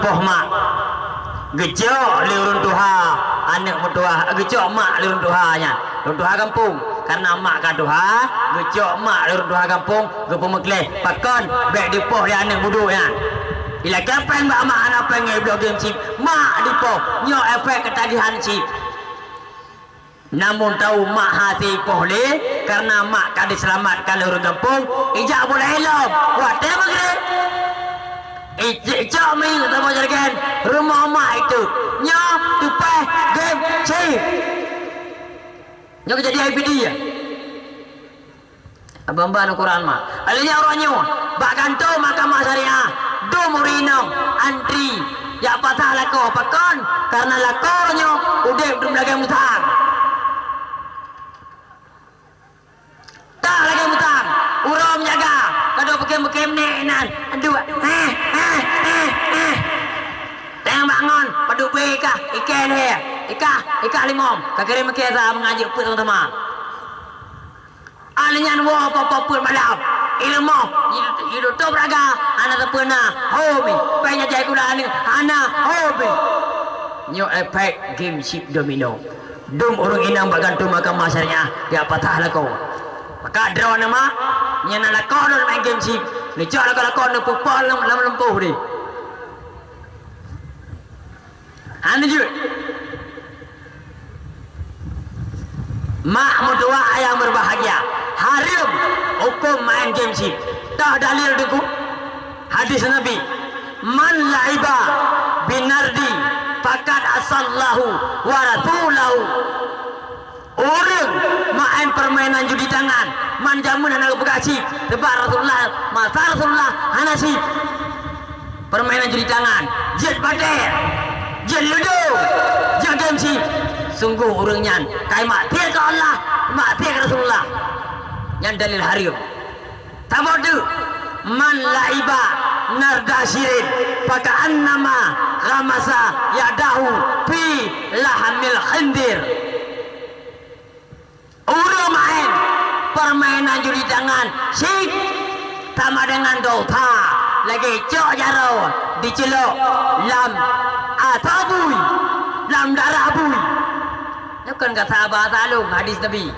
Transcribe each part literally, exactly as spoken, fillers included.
Poh mak. Geucok lé ureuëng tuha aneuëk meutuah, geucok mak lé ureuëng tuha nyan. Ureuëng tuha gampông, kareuna mak ka tuha, geucok mak lé ureuëng tuha gampông, geupeumeukleh, pakon bék dipoh lé aneuëk budôk nyan. Ilakée péng bak mak hana péng ngon bloe game chip, mak dipoh, nyoe efek keutagihan chip. Namun tahu mak hase ipoh lé, kareuna mak ka diseulamatkan lé ureuëng gampông, ijak boh lom, watée meugreb. Icok miyueb saboh jerigen, rumoh mak itu. Nyoe tupeh game chip. Nyoe keujadian I P D ya. Abang-abang Quran mak. Alanya orang nyoe, bak kantô Mahkamah Syariah, dum ureuëng inong antri jak pasoh lakoe pakon, kareuna lakoe nyoe udeb dum lagée musang. Tah lagée musang, uroe meujaga, ka dok peukem-peukem nek nan, aduh, eh, eh, eh, eh. Teng bangon, padub bui ikah, ikée lhée, ikah, ikah limong, ka kirém ikée sa meungaji peuet sama-sama. Alnyan woe poh-poh peuet malam, ileumoh, jitutôb raga, hana sapeue na, ho mi, péng nyang jai kula aneuk, hana, ho mi. Nyoe efek game chip domino. Dum ureuëng inong bak kantô Mahkamah Syariah jak pasoh lakoe. Maka droeneuh mak, nyang na lakoe droeneuh main game chip, neucok lakoe-lakoe neupeupol lam, lam lumpoh deh. Hana jeuet. Mak meutuah ayah meubahgia, hareuem hukôm maén game chip. Toh dalil Teungku? Hadis Nabi, "Man la'iba binardi faqad asallahu wa rasulahu." Ureuëng maén peurmainan judi tangan, man jameun hana geupeugah chip, sabab Rasulullah, masa Rasulullah hana chip. Peurmainan judi tangan, jeuet patéh, jeuet ludo, jeuet game chip. Sunggoh ureuëng nyan ka maksiet keu Allah, maksiet keu Rasulullah. Nyan dalil hareuem. Saboh teuk, "Man la'iba narda syirin, faka'annama ghamasa yadahu fi lahmil khinzir." Ureuëng maén peurmainan judi tangan chip sama deungon dosa, lagée cok jaroe jiceulok lam asoe bui, lam darah bui. Nyoe kon gata bahasa lôn, hadis Nabi.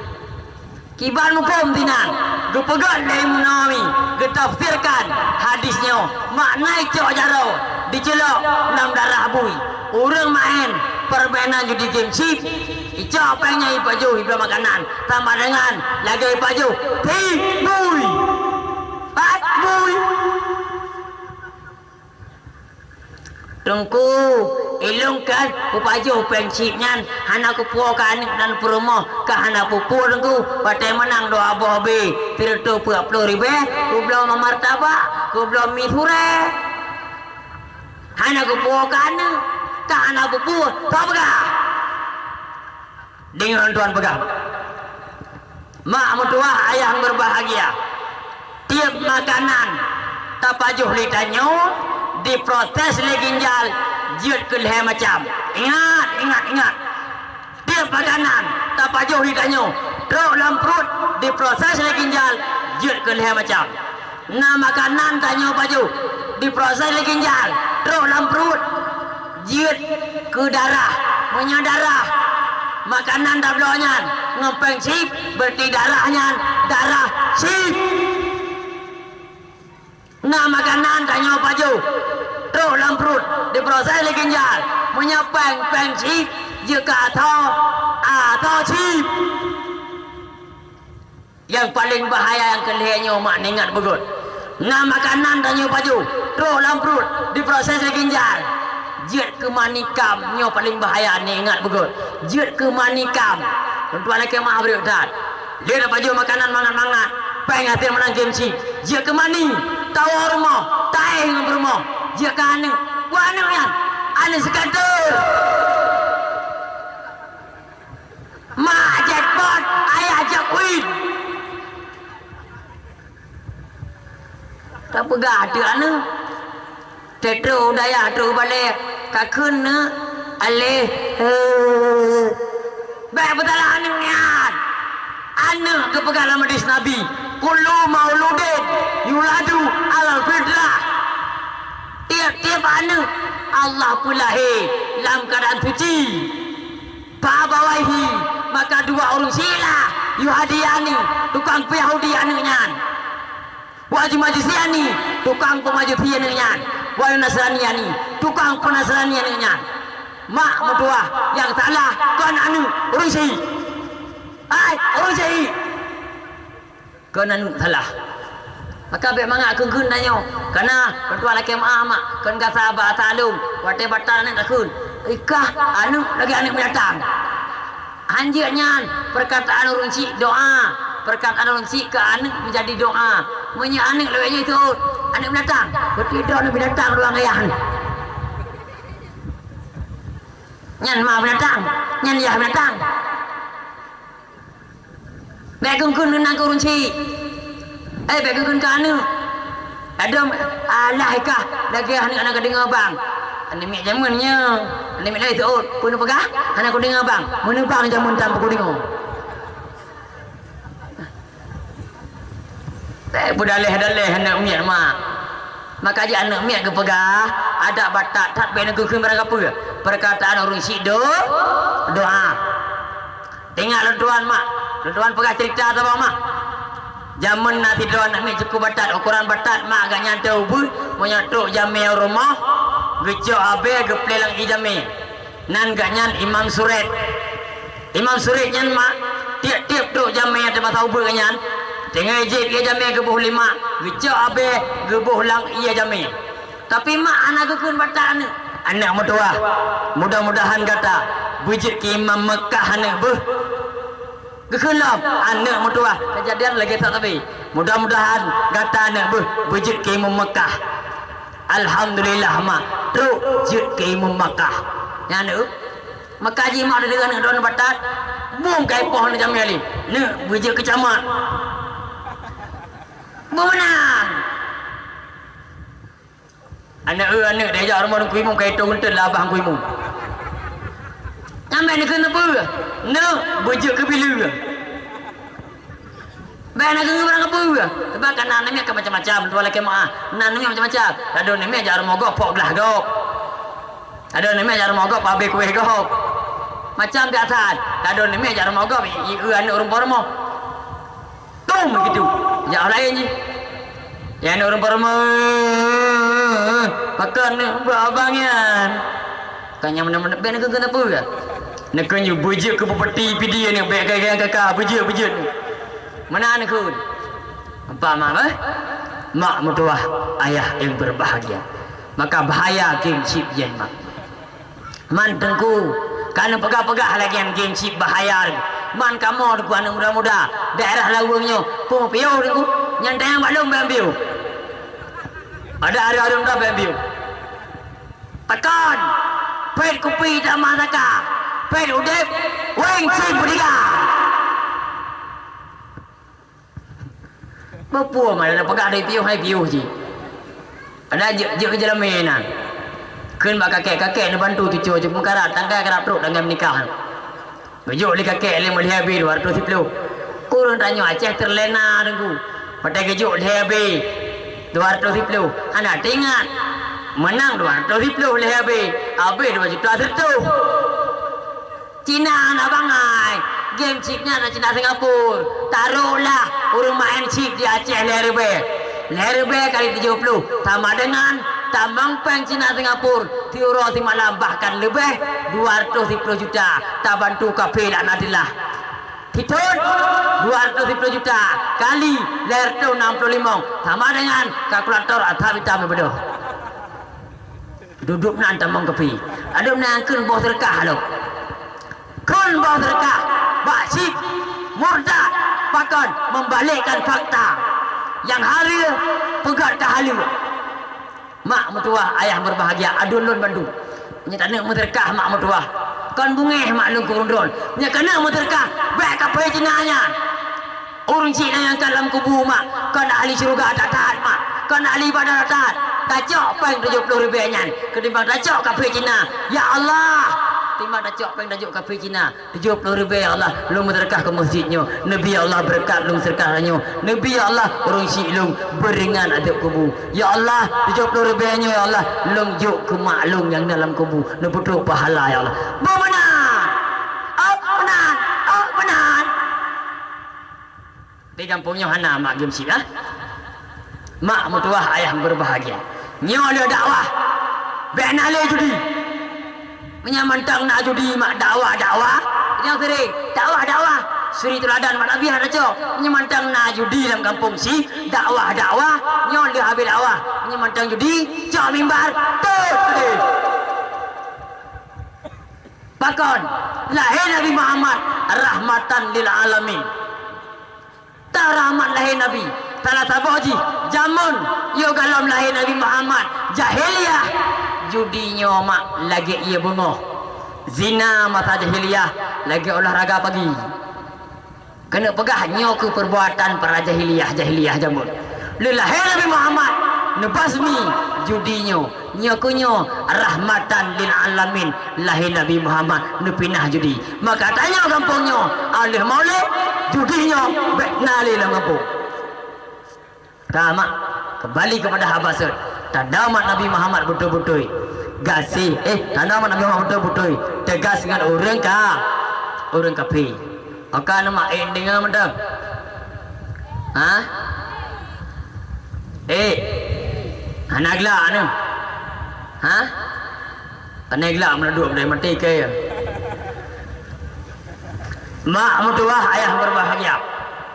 Kiban muphom sinan, geupeugét lé Imam Nawawi, geutafsirkan hadis nyoe, makna cok jaroe jiceulok lam darah bui. Ureuëng maén peurmainan judi game chip, icok péng nyan ipajoh ibloe makanan, sama deungon lagée ipajoh phi bui. Pat bui. Teungku, ilôn kan kupajoh péng chip nyan, hana kupuwoe keu aneuk dan peurumoh, ka hana peue-peue Teungku, watée meunang dua boh B, sireutoh peuet ploh ribée, kubloe martabak, kubloe mi surée. Hana kupuwoe keu aneuk, ka hana peue-peue, soe peugah? Deungon tuan peugah. Mak meutuah ayah meubahgia, tieb makanan tapajoh lé tanyoe diproses lé ginjal jeuet keu lhée macam. Ingat, ingat, ingat! Tieb makanan tapajoh lé tanyoe trok lam pruet diproses lé ginjal jeuet keu lhée macam. Na makanan tanyoe pajoh diproses lé ginjal trok lam pruet jeuet keu darah. Meunyoe darah, makanan tabloe nyan ngon péng chip, beureuti darah nyan darah chip. Na makanan tanyoe pajoh trok lam pruet diproses lé ginjal. Meunyoe péng, péng chip jeuet keu asoe, asoe chip. Nyang paleng bahaya nyang keu lhée nyoe mak neuingat beugét. Na makanan tanyoe pajoh trok lam pruet diproses lé ginjal jeuet keu mani kam. Nyoe paleng bahaya, neuingat beugét, jeuet keu mani kam. Teungku lakée meu'ah beureukat. Lé tapajoh makanan mangat-mangat, péng até meunang game chip, jeuet keu mani, tawoe rumoh, taéh ngon peurumoh, jeuet keu aneuk. Wah, aneuk nyan, aneuk sikatur. Mak jackpot, ayah jack win. Tapeugah teuk aneuk. Teutrok u dayah trok u balée, ka kheun neuk aléh, heu. Bék peusalah aneuk nyan. Aneuk geupeugah lam hadis Nabi, "Kullu mauludin yuladu alal fitrah." Tiep-tiep aneuëk Allah peulahé lam keuadaan suci. Fa abawaihi, maka dua ureuëng syiek lah, yuhawidani, tukang peuyahudi aneuëk nyan. Wa yumajjisani, tukang peumajusi aneuëk nyan. Wa yunasiraniani, tukang peunasirani aneuëk nyan. Mak meutuwah, nyang salah kon aneuëk, ureuëng syiek. Hai, ureuëng syiek! Kon aneuëk salah. Maka bék mangat kheun-kheun tanyoe. Kana, lôn tuan lakée meu'ah, mak, kon gasa basa lôn, watée batat aneuëk takheun. Ikah aneuëk lagée aneuëk binatang. Hanjeuet nyan, perkataan ureuëng syiek doa, perkataan ureuëng syiek keu aneuëk menjadi doa. Meunyoe aneuëk lagée nyan itu, aneuëk binatang. Berarti droe aneuëk binatang doang ayah ni. Nyan ma binatang, nyan yah binatang. Bék kheun-kheun keu ureuëng syiek. Eh, bék kheun-kheun keu aneuëk. Ladôm, alah ikah lagée aneuëk hana kudeungoe bang. Aneuëk miet jameun nyoe. Aneuëk miet laén seuôt. Peue neupeugah? Hana kudeungoe bang. Meunyoe bang jameun tan peukudeungoe. Bék beudaleh-daleh aneuëk miet mak. Maka jih aneuëk miet geupeugah, adak batat that bék neukheun-kheun barang kapeue. Perkataan ureuëng syiek do-, doa. Ingat lôn tuan mak, lôn tuan peugah cerita saboh mak. Jameun na sidroe aneuëk miet cukôp batat, ukoran batat mak gobnyan teuh ubeut, meunyoe trok jamé u rumoh, geucok abée geupleh lam ié jamé. Nan gobnyan Imam Suret. Imam Suret nyan mak, tiep-tiep trok jamé di masa ubeut gobnyan, teungoh jieb ié jamé geuboh lé mak, geucok abée geuboh lam ié jamé. Tapi mak hana geukheun batat aneuëk. Aneuëk meutuwah, mudah-mudahan gata beujeuet keu imam Meukah aneuëk beuh. Geukheun lom, aneuëk meutuwah, keujadian lagée that sabe. Mudah-mudahan gata aneuëk beuh beujeuet keu imam Meukah. Alhamdulillah mak, trok jeuet keu imam Meukah. Nyan aneuëk, Meukah jih mak, deungon aneuëk droeneuh batat, bum ka ipoh aneuëk jamé lé. Neuëk beujeuet keu camat. Beumeunang. Aneuëk, eh, aneuëk, tajak rumoh Teungku Imum, ka itong eunteuk lah babah Teungku Imum. Nyan bék neukheun sapeue, neuëk beujeuet keu bileue. Bék neukheun barang kapeue. Sabab ka na aneuëk miet ka macam-macam, tuan lakée meu'ah. Na aneuëk miet macam-macam. Ladôm aneuëk miet jak rumoh gob, pok glah gob. Ladôm aneuëk miet jak rumoh gob, pabé kueh gob. Macam biasa. Ladôm aneuëk miet jak rumoh gob, i, i, eu aneuëk ureuëng po rumoh. Tum gitu. Jak laén jih. Nyang ureuëng po rumoh, pakon neuëk bak abang nyan. Ka nyang meunan-meunan, bék neukheun keu sapeue. Neukheun beujeuet keu bupati P D aneuëk, bék keu nyang K K, beujeuet, beujeuet. Meunan neukheun. Nampak mak, eh? Mak meutuwah, ayah yang berbahagia. Maka bahaya game chip nyan mak. Man Teungku, ka neupeugah-peugah lagée nyan game chip bahaya. Man kamoe Teungku aneuëk muda-muda, daerah Laweueng nyoe, peue piôh Teungku, nyang tayang bak lôn bék piôh. Ada hari-hari muda bék piôh. Pakon, pet kupi tamah saka, pet udeb, weng sim peudiga. Beupuih mah, na peugah dari piôh hai piôh jih. Ada jeuet, jeuet keu jeulamé na. Kheun bak kakek, kakek neubantu cucoe jeuet meukarat, tanggai karab trok, tanggai meunikah. Geujok lé kakek lé meulhèe abéh dua ratus siploh. Ureuëng tanyoe Aceh teurlena Teungku. Watée geujok lhèe abéh dua ratus siploh, hana teuingat. Meunang dua ratus siploh lhèe abéh, abéh dua juta seratus. Cina na bangai, game chip nyan na Cina Singapura. Taruhlah ureuëng main chip di Aceh lhèe ribèe. Lhèe ribèe kali tujoh ploh sama dengan tamong péng Cina Singapura siuroe simalam, bahkan leubeh, dua ratus siploh juta. Tabantu kafé laknatillah. Sithon, dua ratus siploh juta kali lhèe reutôh nam ploh limong sama dengan kalkulator asab itam beudôh. Duduek nan tamong keupi. Adeuh nan kheun boh seureukah lom. Kheun boh seureukah bak chip murtad, pakon membalikkan fakta nyang hareuem peugét keu haleue. Mak meutuwah, ayah berbahagia, aduen lôn bandum. Nyoe taneuk meuseureukah mak meutuwah. Kon beungéh mak lôn keu ureuëng droen. Nyoe keuneuk meuseureukah, bék kafé Cina nyan. Ureuëng chik nyang ka lam kubu mak, kon ahli syeuruga that-that mak, kon ahli ibadah that-that. Tacok péng tujoh ploh ribèe nyan keutimbang tacok kafé Cina. Ya Allah! Timbang tacok péng tajok kafé Cina, tujoh ploh ribèe, ya Allah, lôn meuseudeukah keu meuseujid nyoe. Neubi, ya Allah, beureukat lôn meuseudeukah nyoe. Neubi, ya Allah, ureueng syik lôn beuringan azab kubu. Ya Allah, tujoh ploh ribèe nyoe, ya Allah, lôn jok keu mak lôn nyang dalam kubu, neupeutrok pahala, ya Allah. Beuh meunan! Ôk meunan! Ôk meunan! Di gampông nyoe hana mak geuh meuseujid, ah. Mak meutuwah, ayah beubahgia. Nyoe lé dakwah. Bèk na lé judi. Meunyoe mantong na judi mak dakwah-dakwah, nyoe sirek dakwah-dakwah. Suri teuladan mak Nabi hana cok. Meunyoe mantong na judi lam gampông si dakwah-dakwah, nyoe lé habéh dakwah. Meunyoe mantong judi, cok mimbar, tot keudéh. Pakon? Lahé Nabi Muhammad rahmatan lil alamin. Tan rahmat lahé Nabi. Salah saboh jih, jameun yôh galom lahé Nabi Muhammad, jahiliyah, judi nyoe mak lagèe ié beungoh. Zina masa jahiliyah lagèe olahraga pagi. Keuneuk peugah nyoe keuh peurbuatan para jahiliyah-jahiliyah jameun. Lé lahé Nabi Muhammad, neubasmi judi nyoe. Nyoe keuh nyoe rahmatan lil alamin, lahé Nabi Muhammad neupinah judi. Maka tanyoe gampông nyoe, 'oh lheueh Maulid, judi nyoe bèk na lé lam gampông. Ka mak, keumbali keupada haba seuet. Tanda umat Nabi Muhammad beutôi-beutôi gaséh, eh, tanda umat Nabi Muhammad beutôi-beutôi teugas ngon ureueng ka, ureueng kafé. Maka na mak, eh, deungö mantong. Ha? Eh. Hana glak na. Ha? Pane glak meuladuk deh mati ke. Mak meutuwah, ayah beubahgia.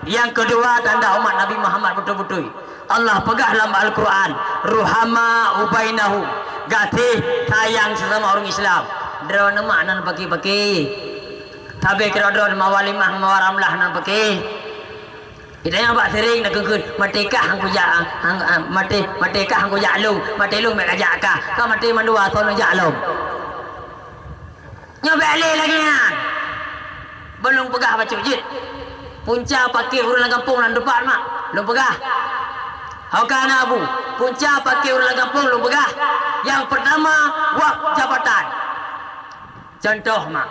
Nyang keudua tanda umat Nabi Muhammad beutôi-beutôi. Allah peugah lam Al-Quran, "Ruhama ubainahum," gaséh sayang sesama ureueng Islam. Droeneuh mak nan paké-paké. Sabe keudroe-droe mawar limah, mawar ramlah nan paké. Geutanyoe bak sering na kheun-kheun, "Maté kah han kujak, han, han, maté, maté kah han kujak lôn, maté lôn bèk kajak kah, ka maté mandua asoe neujak lom." Nyoe bèk lé lagèe nyan. Ban lôn peugah bacut jeuet. Punca paké ureueng lam gampông lam teumpat mak, lôn peugah. Ho ka na bu, punca paké ureueng lam gampông lôn peugah. Nyang peurtama, wak jabatan. Contoh mak,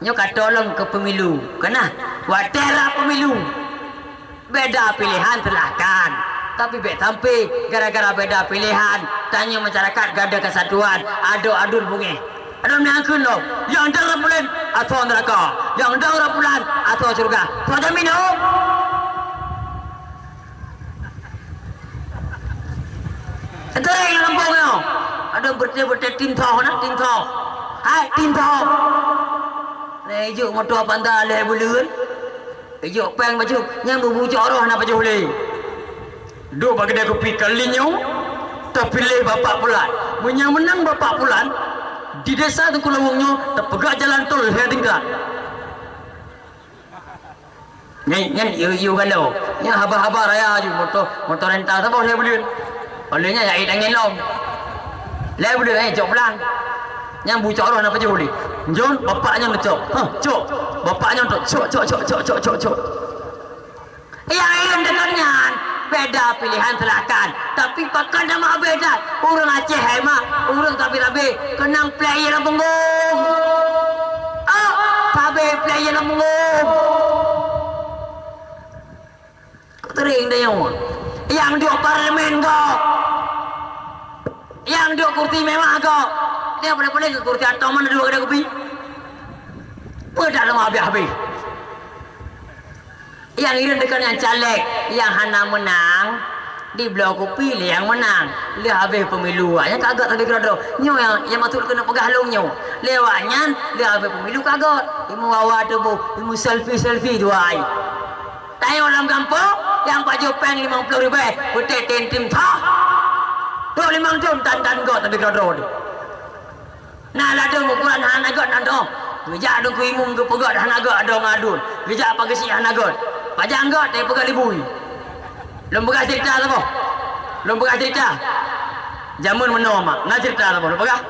nyoe ka tolong keu pemilu, keunah watèe rab pemilu. Beda pilihan silahkan, tapi bèk sampai gara-gara beda pilihan tanyoe masyarakat gadôh keusatuan, adoe aduen beungèh. Adoe meunan kheun lom, nyang dong rab pulan asoe neuraka, nyang dong rab pulan asoe syeuruga. Soe jamin hom? Teuntèe lam gampông nyoe. Adoe beureuti-beureuti tim soe na, tim soe. Hai, tim soe. Lé ijok moto Avanza lhèe buleuen. Ijok péng bacut, nyang beubucok roh na pajoh lé. Duek bak keudè kupi kali nyoe, teupiléh Bapak Pulan. Meunyoe meunang Bapak Pulan, di desa Teungku Laweueng nyoe teupeugah jalan tol lhèe tingkat. Nyan, nyan, yue, yue galo. Nyan haba-haba raya ju moto, moto renta saboh lhèe buleuen. Oleh nyan, ya, angén lom. Lhèe buleuen, eh, cok pulang. Nyang bucok roh na pajoh lé. Jom, bapak nyan cok. Hah, cok. Bapak nyan cok. Cok, cok, cok. Nyang laén deungon nyan, beda pilihan silakan. Tapi pakon nama beda? Ureueng Aceh hai mak, ureueng sabe-sabe keunong plek ié lam punggong. Oh, sabe plek ié lam punggong. Kok teuring deh nyoe? Nyang duek parlemen kok. Nyang duek kursi mewah kok. Dia boleh-boleh ke kursi atong mana dua kedai kopi? Pedak nama habis-habis. Nyang ireuen deungon nyang caleg nyang hana meunang, dibloe kupi lé nyang meunang. Lheueh habéh pemilu, awaknyan ka göt sabe keudroe-droe. Nyoe nyang, nyang maksud keuneuk peugah lôn nyoe. Lé awaknyan, lheueh habéh pemilu ka göt. Imeum wawa tuboh, imeum selfie-selfie dua ai. Tanyoe lam gampông, nyang pajoh péng limong ploh ribèe, peutek tem-tem that. Trok limong thon tan-tan göt sabe keudroe-droe. Na ladôm ukuran hana göt nan dong. Geujak Teungku Imeum geupeugöt hana göt, adoe ngon aduen. Geujak Pak Geuchik hana göt. Pajan göt, tapi peugöt libui. Lôn peugah ceurita saboh. Lôn peugah ceurita. Jameun meunoe mak, na ceurita saboh lôn peugah.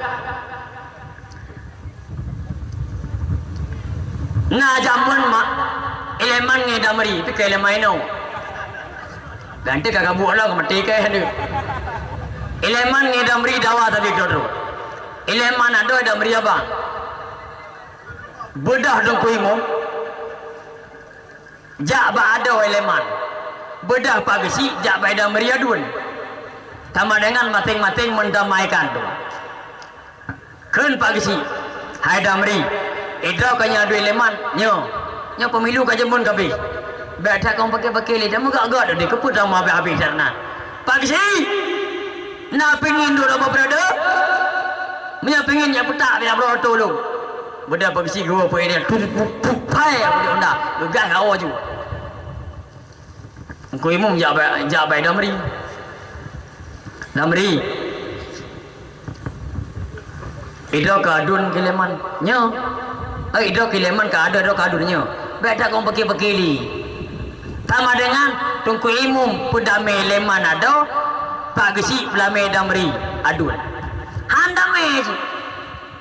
Na jameun mak, Ileman ngon Damri, pike Ileman inoe. Ganti ka gabuek lom, ka maté kèe deuh. Ileman ngon Damri dawa sabe keudroe-droe. Ileman adoe, Damri abang. Beudôh Teungku Imum jak bak adoe Leman. Beudôh Pak Geuchik jak bak Damri aduen. Sama dengan maséng-maséng meudamaikan tu. Kheun Pak Geuchik, "Hai Damri, idroe ka nyoe adoe Leman, nyoe. Nyoe pemilu ka jeumun kabeh. Bèk that kong paké-paké lé, dah meugöt-göt deh, keupeue tamong habéh-habéh that na." "Pak Geuchik, na pingin duek rot bak peurada? Meunyoe pingin nyak peutak bak droe tolong." Beudôh Pak Geuchik geuwoe peuédéng, puk, puk, puk, hai, beudôh honda, geugas ka woe ju. Teungku Imum jak bak, jak bak Damri. "Damri, idroe keu aduen keu Leman nyoe. Eh, idroe keu Leman ka adoe, idroe keu aduen nyoe. Bèk that kong paké-paké lé. Sama dengan Teungku Imum peudamé Leman adoe, Pak Geuchik peulamé Damri aduen. Han damé cit."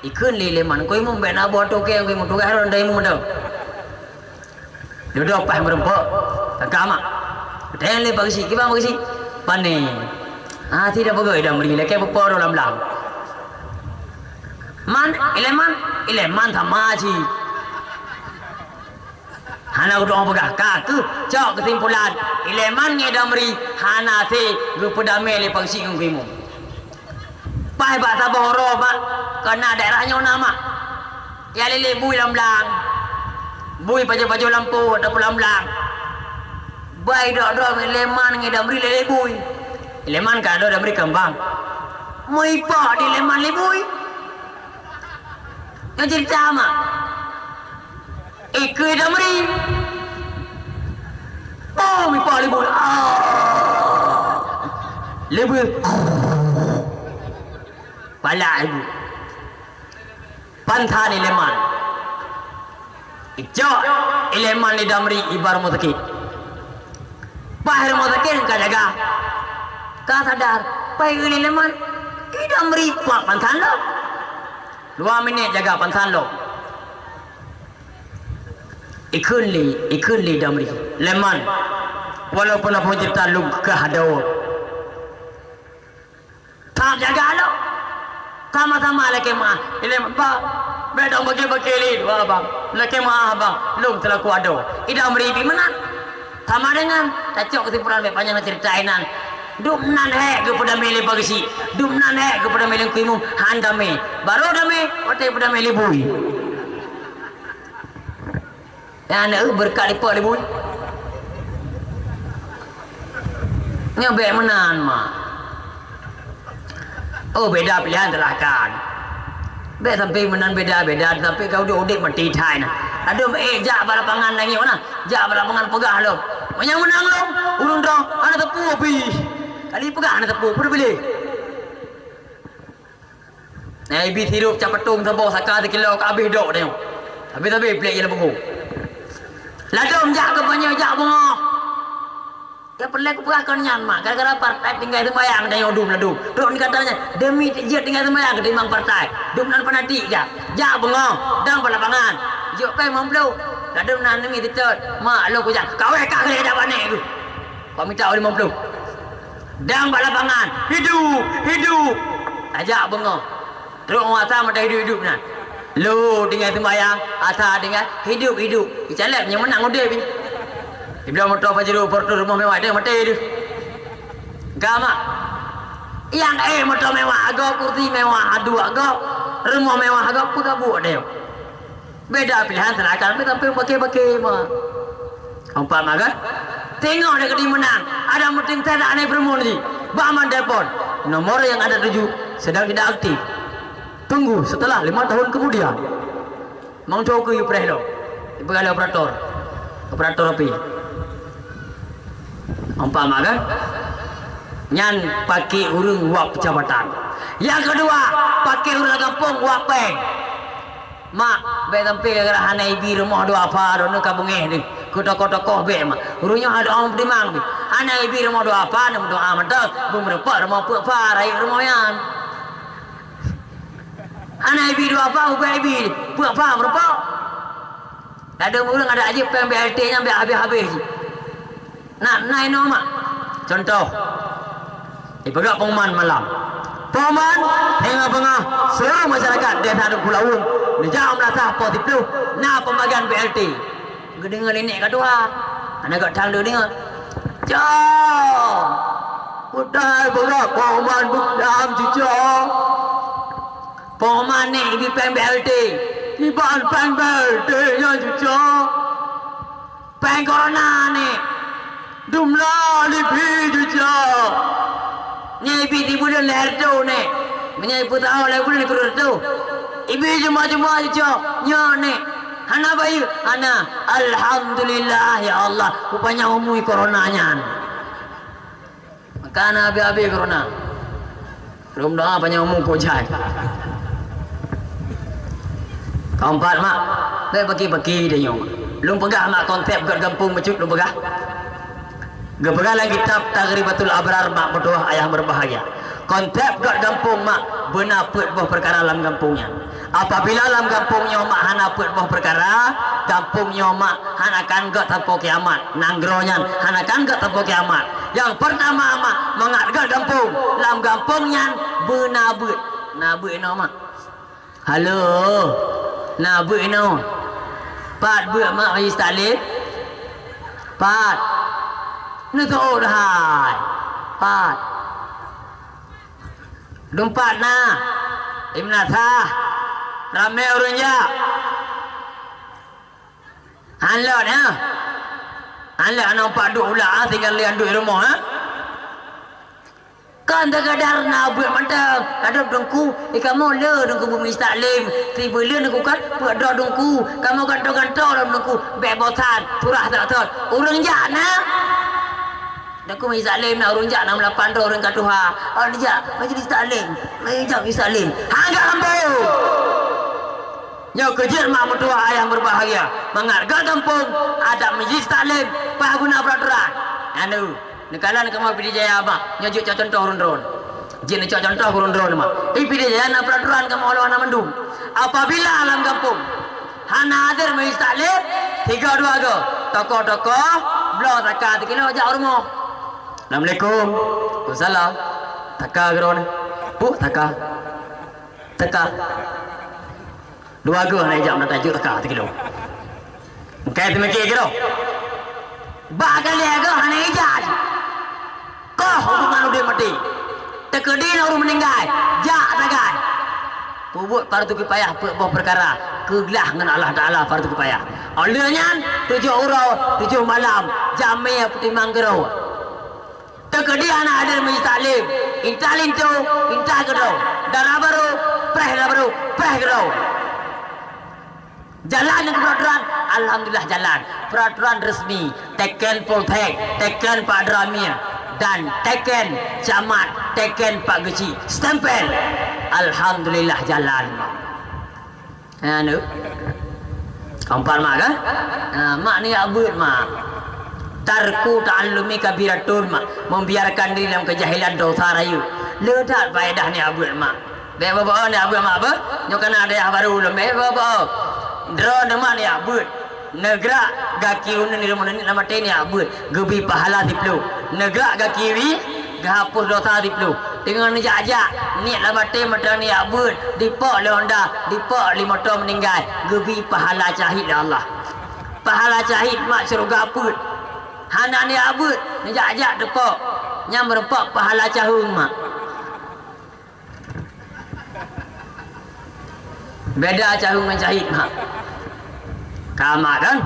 Ikheun lé Leman, "Teungku Imum, bèk na boh toke, Teungku Imum, tugaih droe Teungku Imum adoe." Dudoe paih meureumpok, ka mak. Geutanyong lé Pak Geuchik, "Kiban Pak Geuchik?" "Pané." "Ah, si dak peugöt Damri, lakèe beupo droe lam blang." "Man, i Leman?" "I Leman sama cit." Hana geutueng peugah, ka keuh cok keusimpulan, i Leman ngon Damri hana sé geupeudamé lé Pak Geuchik ngon Teungku Imum. Paih bak saboh uroe, mak, keu na daerah nyoe na, mak. Nyang lé-lé bui lam blang. Bui pajoh-pajoh lampôh ataupun lam blang. Bèk idok droe Leman ngon Damri lé-lé bui. Leman ka adoe, Damri ka mubang. Meuipak di Leman lé bui. Nyoe ceurita, mak. Ikheun Damri. Oh, meuipak lé bui. Ah. Lé bui. Palak ibu. Pansan i Leman. Icok i Leman lé Damri iba rumoh sakét. Paih rumoh sakét ka jaga. Ka sadar, paih i Leman. I Damri pak pansan lom. Dua minèt jaga pansan lom. Ikheun lé, ikheun lé Damri. Leman, walaupun apa cerita lôn kah ada. Tam jaga lom. Sama-sama lakèe meu'ah. Ilèe, "Bang, bèk dong bagi-bagi lé dua, Bang. Lakèe meu'ah, Bang. Lôn teulaku adoe." I Damri pih meunan. Sama dengan, tacok keusimpulan bèk panyang ceurita inan. Dum nan hék geupeudamé lé Pak Geuchik. Dum nan hék geupeudamé lé Teungku Imum. Han damé. Barô damé, watèe peudamé lé bui. Nyan na beureukat ipok lé bui. Nyoe bèk meunan, mak. Oh, beda pilihan, silahkan. Bèk sampai meunan beda-beda, sampai ka udép-udép maté that na. Adoe, eh, jak bak lapangan lagèe nyoe na. Jak bak lapangan peugah lom. Meunyo meunang lom, ureueng droe hana teupeu pih. Kali peugah hana teupeu, peue piléh. Nah, ibi sirup cap patong saboh saka sikilo ka abéh dok tanyoe. Abéh-abéh plek jih lam buku. Ladôm jak keu panyöt jak beungoh. Nyang peureulèe kupeugah kon nyan, mak, gara-gara partai tinggai seumayang tanyoe dum ladôm. Trok ni katanya, demi jeuet tinggai seumayang ketimbang partai. Dum nan fanatik jak. Jak beungoh, dong bak lapangan. Jok pèng limong ploh. Ladôm nan nangis teucot. Mak, lôn kujak. Kawé kah keu jak bak nèk keuh. Pak mita limong ploh. Dang bak lapangan, "Hidup! Hidup!" Tajak beungoh. Trok ngon asa meudah hidup-hidup nyan. Lôn tinggai seumayang, asa tinggai hidup-hidup. Icalek nyang meunang udép. Ibloe moto Pajero, Fortuner, rumoh mewah, deh maté deh. Gamak. Nyang éh moto mewah, agoe kursi mewah, aduek agoe. Rumoh mewah, agoe peue ka buet deh. Beda pilihan, silakan, tapi tapi pakai-pakai mah. Umpama kan? Tengok dia kena menang. Ada meeting saya tak aneh perumun ni. Bak mandai pon. Nomor yang ada tujuh sedang tidak aktif. Tunggu setelah lima tahun kemudian. Mang Choke you preh lo. Ipeugah lé operator. Operator api. Umpama kan? Nyan pakai ureueng wak pecabatan. Yang kedua, pakai ureueng gampông wak pèng. Mak, bèk sampai gara-gara hana ibi rumoh dua apa, droeneuh ka beungéh deh. Keu tokoh-tokoh bèk, mak. Ureueng nyoe hana ureueng peutimang deh. Hana ibi rumoh dua apa, neumeudoa mantong, beumeurumpok rumoh peuet apa, rayeuk rumoh nyan. Hana ibi dua apa, ubé ibi peuet apa meurumpok. Ladôm ureueng adak jih pèng B L T nyan bèk habéh-habéh jih. Nah, na inoe mak. Contoh, ipeugah pengumuman malam. Pengumuman, teungoh beungoh seluruh masyarakat Desa Teungku Laweueng Neujak u Meunasah poh siplôh, na peubagian B L T. Geudeungoe lé nèk ka tuha. Hana gèt that lé deungoe. Cok! Kudai beurap pengumuman bukdam cucok. Pengumuman nèk ibi péng B L T. Iban péng B L T nyan cucok. Péng corona nèk. Dumla libi jujak. Nyan ibi sibuleuen lhèe reutôh nèk. Meunyoe ipeusaho lhèe buleuen sikureueng reutôh. Ibi juma-juma jujak. Nyoe nèk. Hana bayeue? Hana. Alhamdulillah, ya Allah. Rupanya umui corona nyan. Maka na habéh-habéh corona. Lôn doa panyang umu pojai. Keumpat, mak, bèk paki-paki tanyoe. Lôn peugah, mak, konsep gèt gampông bacut lôn peugah. Geupeugah lam kitab Taghribatul Abrar, mak meutuwah ayah berbahagia. Konsep gèt gampông, mak, beuna peuet boh peukara lam gampông nyan. Apabila lam gampông nyoe mak hana peuet boh peukara, gampông nyoe mak hana kan gèt sampoe kiamat. Nanggroe nyan hana kan gèt sampoe kiamat. Nyang peurtama mak, mangat gèt gampông, lam gampông nyan beuna beuet. Na beuet inoe mak? Halo, na beuet inoe? Pat beuet mak majlis taklim? Pat? Neuteuôt hai. Pat? Lumpat na, di Meunasah, ramé ureueng jak. Han lôn, ha? Han lôn, aneuk pat duek ulak, ha? Tinggai lé duek rumoh, ha? Kon teugadar na buet mantong, ladôm teungku, di kamoe le teungku beumeujih taklim, sibeuleu teungku kan peuet droe teungku, kamoe gantoe-gantoe lom teungku, bèk bosan, surah sot-sot, ureueng jak na. Teungku majlis taklim na ureueng jak na meulapan droe ureueng ka tuha. Awak jak majlis taklim, majlis jak majlis taklim. Hana gampông. Nyoe keu jeuet mak meutuwah ayah berbahagia. Mangat gèt gampông, adat majlis taklim, payah guna peraturan. Anu, neukalon kamoe Pidie Jaya mak, nyoe jeuet cok contoh ureueng droe. Jeuet neucok contoh ureueng droe mak. Di Pidie Jaya na peraturan kamoe oloh na mandum. Apabila lam gampông, hana hadir majlis taklim, tiga dua go. Tokoh-tokoh, bloe saka sikilo jak u rumoh. Assalamualaikum. Waalaikumsalam. Saka keudroe nyoe. Puh saka. Saka. Dua go hana ijak meunan tajok saka sikilo. Mungken teumiki keudroe. Bak kali go hana ijak. Koh hubungan udeb maté. Teukeudi na ureueng meuninggai, jak sagai. Peubuet fardu kifayah peuet boh peukara, keuglah ngon Allah Taala fardu kifayah. Óh lheueh nyan, tujoh uroe, tujoh malam, jamé peutimang keudroe. Teukeudi hana hadir majlis taklim, intat linto, intat keudroe, dara barô, preh dara barô, preh keudroe. Jalan ngon peraturan, alhamdulillah jalan. Peraturan resmi, teken Poltek, teken Pak Dramir, dan teken camat, teken Pak Geuchik, stempel. Alhamdulillah jalan. Ha, nu. Keumpat mak kan? Ha, mak ni jak beuet mak. Tarku ta'allumi kabiratun mak. Membiarkan diri dalam kejahilan dosa rayeuk. Le that faedah ni jak beuet mak. Bèk boh-boh ni jak beuet mak beuh. Nyoe ka na dayah barô lom. Bèk boh-boh. Droeneuh mak ni jak beuet. Neugrak gaki uneun di rumoh neuniet lam até ni jak beuet. Geubi pahala siplôh. Neugrak gaki wie, geuhapus dosa siplôh. Teungoh neujak-jak, niet lam até meuteumé jak beuet, dipok lé honda, dipok lé moto meuninggai, geubi pahala syahid lé Allah. Pahala syahid mak syeuruga peuet. Hana neujak beuet, neujak-jak teupok. Nyan meurumpok pahala caheueng mak. Beda caheueng ngon syahid mak. Ka mak kan?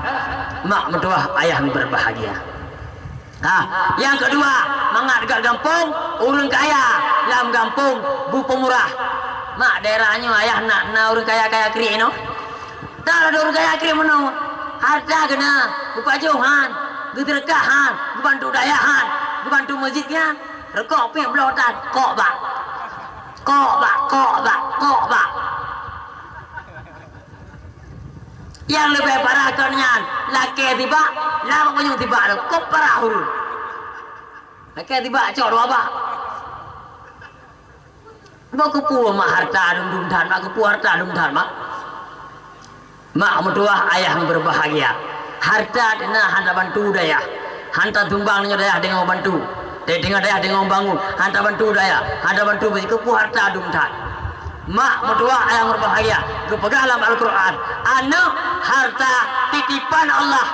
Mak meutuwah ayah nyang berbahagia. Ha, nyang keudua, mangat gèt gampông, ureueng kaya lam gampông beupeumurah. Mak daerah nyoe ayah na, na ureueng kaya-kaya kriek inoe. Tan lôn ureueng kaya kriek meunoe. Hareuta geuh na, geupajoh han, geuseudeukah han, geubantu dayah han, geubantu meuseujid nyan. Rukok pih bloe tan, kok bak. Kok bak, kok bak, kok bak. Nyang leubeh parah kon nyan, lakèe sibak, lam panyueng sibak lom, kok parah ureueng. Lakèe sibak cok dua bak. Bak keupeue mak hareuta dum-dum that, mak keupeue hareuta dum that mak. Mak meutuwah ayah nyang berbahagia. Hareuta teuna hana bantu dayah. Hana sumbang nyoe dayah deungon bantu. Teungoh dayah deungon bangun, hana bantu dayah. Hana bantu beusi keupeue hareuta dum that. Mak meutuwah ayah meubahagia, geupeugah lam Al-Qur'an, "Aneuk harta titipan Allah,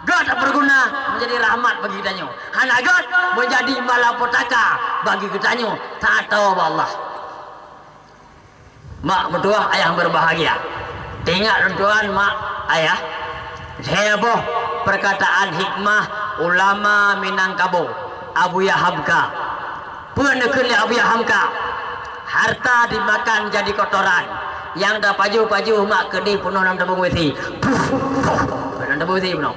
gét beuguna meujadi rahmat bagi geutanyoe. Hana gét meujadi malapetaka bagi geutanyoe, taat bak Allah." Mak meutuwah ayah meubahagia, ingat lôn tuan mak ayah, lhée boh peukataan hikmah ulama Minangkabau, Abuya Hamka. Peue neukheun lé Abuya Hamka? Harta dimakan jadi kotoran. Nyang tapajoh-pajoh mak keudeh peunoh lam tabong WC. Puh, puh, lam tabong WC peunoh.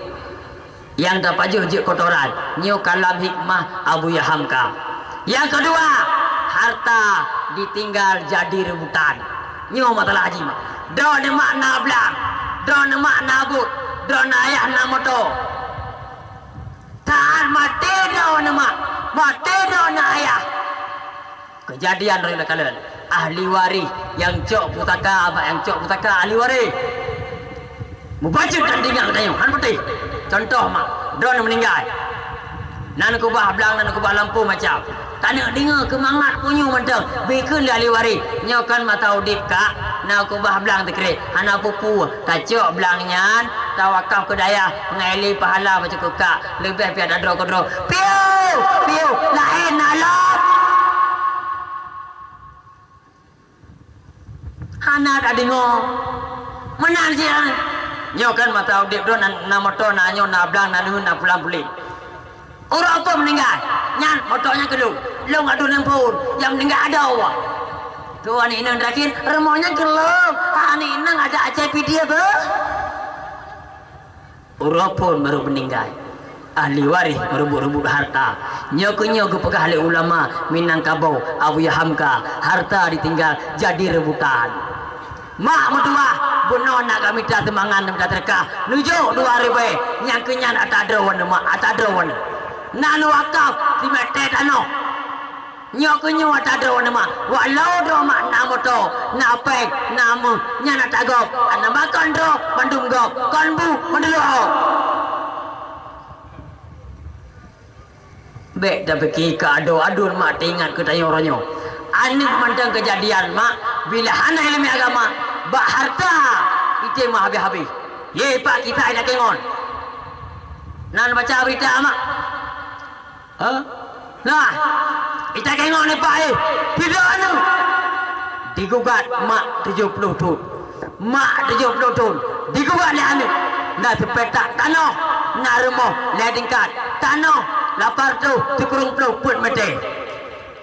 Nyang tapajoh jeuet kotoran. Nyoe kalam hikmah Abuya Hamka. Nyang keudua, harta ditinggal jadi rebutan. Nyoe masalah jih mak. Droeneuh mak na blang, droeneuh mak na buet, droeneuh ayah na moto. Taat maté droeneuh mak, maté droeneuh ayah. Keujadian roh takalon, ahli waréh nyang cok pusaka, bak nyang cok pusaka ahli waréh. Mubacut dan ingat geutanyoe, han putéh. Contoh mak, droeneuh meuninggai. Na neukubah blang, na neukubah lampôh macam. Taneuk deungoe keumangat punyueng mantong, bri kheun lé ahli waréh. Nyoe kan masa udeb kak, na kubah blang teukrek, hana peue-peue. Tacok blang nyan, tawakaf keu dayah, ngon ilée pahala bacut keu kak, leubeh piah tadroe keudroe. Piu! Piu! Laén na lom! Hana tadeungoe. Meunan cit. Nyoe kan masa udeb droe na, na moto, na nyoe, na blang, na neuen, na pulang puléh. Uroe phon meuninggai, nyan moto nyan keu lôn. Lôn adu nang phon, nyang meuninggai adoe. Tu aneuk inong terakhir, rumoh nyan keu lôn. Aneuk inong ada acara video beuh. Uroe phon barô meuninggai. Ahli waréh meureubot-reubot harta. Nyoe keuh nyoe geupeugah lé ulama Minangkabau, Abuya Hamka, harta ditinggal jadi rebutan. Mak meutuwah, bunoe na ka mita seumangan, na mita seudeukah, neujok dua ribèe, nyang keu nyan ata droeneuh mak, ata droeneuh. Na neuwakaf simeter tanoh. Nyoe keuh nyoe ata droeneuh mak, walau droe mak na moto, na péng, na méuh, nyan ata gob, hana makon droe mandum gob, kon bu meudeuh. Bèk tapike keu adoe aduen mak teuingat keu tanyoe uroe nyoe. Aneuk mantong keujadian mak, bila hana ileumèe agama, bak harta item meuhabéh-habéh. Ye pak kisah inong kèe ngon. Na neubaca beurita mak? Ha? Nah, item kèe ngon ni pak eh. Tidak aneuk. Digugat mak tujoh ploh thon. Mak tujoh ploh thon digugat lé aneuk. Na sipetak tanoh, na rumoh lhèe tingkat, tanoh lapan reutôh sikureueng ploh peuet meter.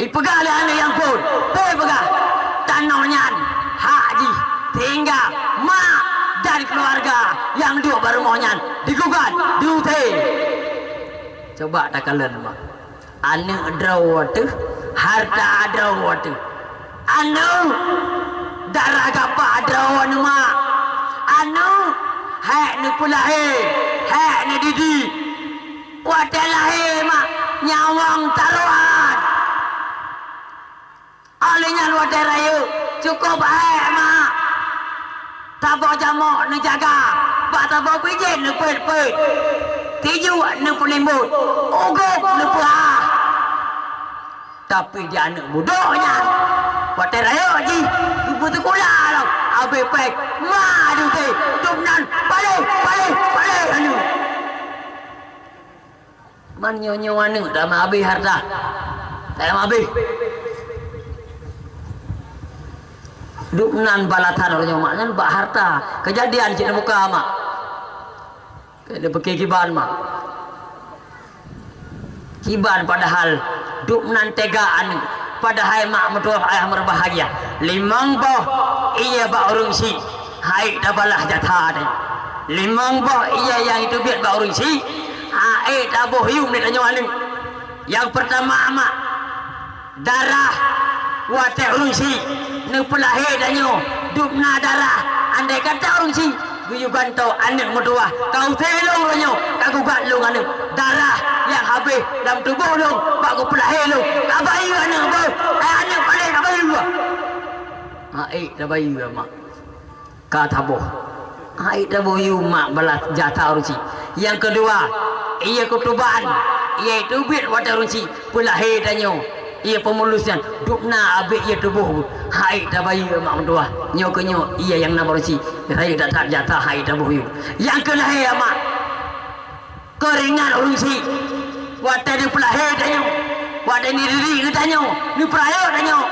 Ipeugah lé aneuk nyang phon, "Peue peugah? Tanoh nyan hak jih, sehingga mak dan keuluwarga nyang duek bak rumoh nyan digugat, diusé." Cuba takalon mak. Aneuk droe teuh, harta droe teuh. Aneuk, darah gapa droeneuh mak. Aneuk, hék neupeulahé, hék neudidik. Watèe lahé mak, nyawöng tarohan. Óh lheueh nyan watèe rayeuk, cukôp hék mak. Saboh jamok neujaga, bak saboh bijéh neupeuet-peuet, tijuek neupeulimbot, ugôb neupeuhah. Tapi di aneuk budôk nyan, watèe rayeuk jih geupeusikula lom, abéh péng ma dusé, dum nan paléh, paléh, paléh aneuk. Man nyoe-nyoe aneuk dak meuhabéh harta. Dak meuhabéh. Dum nan balasan uroe nyoe mak nyan bak harta. Keujadian cit muka mak. Keu dipike kiban mak. Kiban padahal dum nan tega aneuk. Padahai mak meutuwah ayah meubahagia. Limong boh ie bak ureueng syiek. Hai tabalah jasa deh. Limong boh ie nyang iteubiet bak ureueng syiek, hai taboh yum lé tanyoe aneuk. Nyang peurtama mak, darah watèe ureueng syiek neupeulahé tanyoe, dum na darah. Andai kata ureueng syiek geuyue gantoe aneuk meutuwah, ka usé lôn uroe nyoe, ka gugat lôn aneuk. Darah nyang habéh lam tuboh lôn bak geupeulahé lôn, ka bayeue aneuk beuh, hai aneuk paléh ka bayeue. Hai tabayeue mak. Ka taboh. Hai taboh yum mak balas jasa ureueng syiek. Nyang keudua, ie keutuban, ie teubiet watèe ureueng syiek peulahé tanyoe. Ié peumulus nyan, dubna abéh ié tuboh, hai tabayeue mak meutuwah. Nyoe keuh nyoe ié nyang na barô si, rayeuk that-that jata hai taboh yum. Nyang keu lahé mak, keuringat ureuëng si. Watée neupeulahé tanyoe, watée neudiri geutanyoe, neupeurayeuk tanyoe,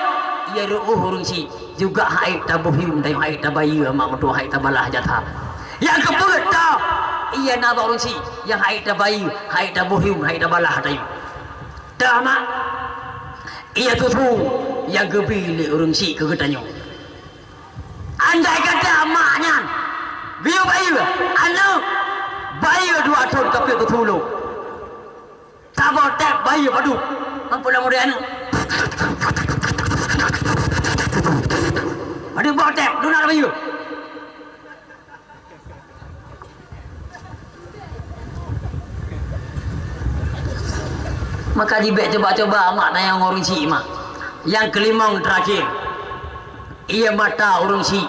ié ruoh ureuëng si juga hai taboh yum tanyoe, hai tabayeue mak meutuwah, hai tabalah jata. Nyang keu peuet ta, ié na bak ureuëng si nyang hai tabayeue, hai taboh yum, hai tabalah tanyoe. Teuh mak, ié tutoe nyang geubi lé ureuëng si keu geutanyoe. Andai kata mak nyan geuyue bayeue aneuëk, bayeue dua thon ka peuet tutoe lom. Saboh tép bayeue padub, mampu lam udeb aneuëk. Padub boh tép, duna bayeue. Maka jibék cuba-cuba mak tanyong ureuëng si mak. Nyang keulimong terakhir, ié mata ureuëng si,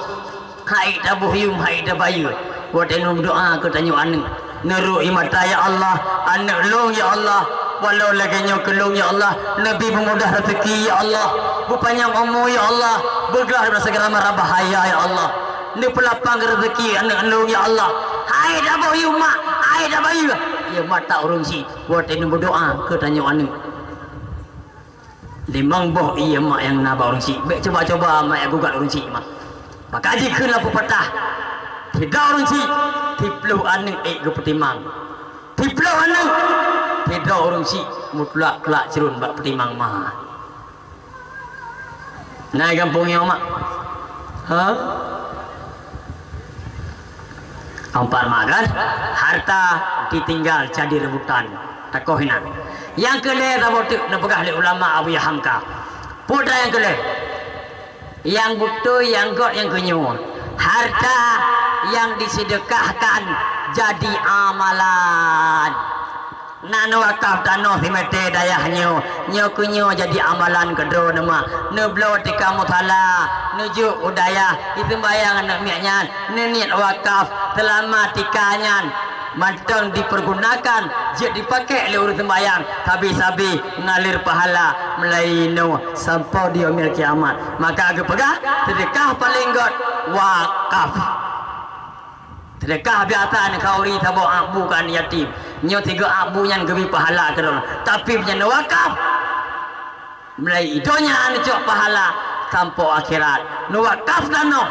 hai taboh yum, hai tabayeue. Watée neumeudoá keu tanyoe aneuëk, neurok ié mata, "Ya Allah, aneuëk lôn ya Allah, walau lagée nyoe keu lôn ya Allah, neubi peumudah rezeki ya Allah, beupanyang umu ya Allah, beuglah daripada segala mara bahaya ya Allah." Neupeulapang rezeki aneuëk lôn ya Allah. Hai taboh yum mak, hai tabayeue. Ié mata ureuëng si watée neumeudoá keu tanyoe aneuëk. Limong boh ié mak nyang na bak ureuëng si, bék cuba-cuba mak nyang gugat ureuëng si mak. Maka jikheun lam peupatah, sidroe ureuëng si, siploh aneuëk ék geupeutimang. Siploh aneuëk, sidroe ureuëng si, meuteulak-teulak ceurôn bak peutimang ma. Na gampông nyoe mak? Ha? Empat mak kan? Harta ditinggal jadi rebutan. Takoh inan. Nyang keu lhée saboh teuk neupeugah lé ulama Abu Yahya Hamka. Peue nyang keu lhée? Nyang beutôi, nyang gét, nyang keu nyoe. Harta nyang disedekahkan jadi amalan. Na neuwakaf tanoh simètè dayah nyoe, nyoe keu nyoe jadi amalan keu droeneuh mak. Neubloe tika musala, neujok u dayah, jiseumbahyang aneuëk miet nyan, neuniet wakaf, seulama tika nyan mantong dipeurgunakan, jeuet jipakék lé ureuëng seumbahyang, sabe-sabe ngalir pahala meulayeue nyoe sampoe di yaumil kiamat. Maka geupeugah, seudeukah paleng gét wakaf. Seudeukah biasa neukhauri saboh abu keu aneuk yatim. Nyoe sigoe abu nyan geubri pahala keu droeneuh. Tapi meunyoe neuwakaf, mulai i donya neucok pahala sampoe akhirat. Neuwakaf tanoh.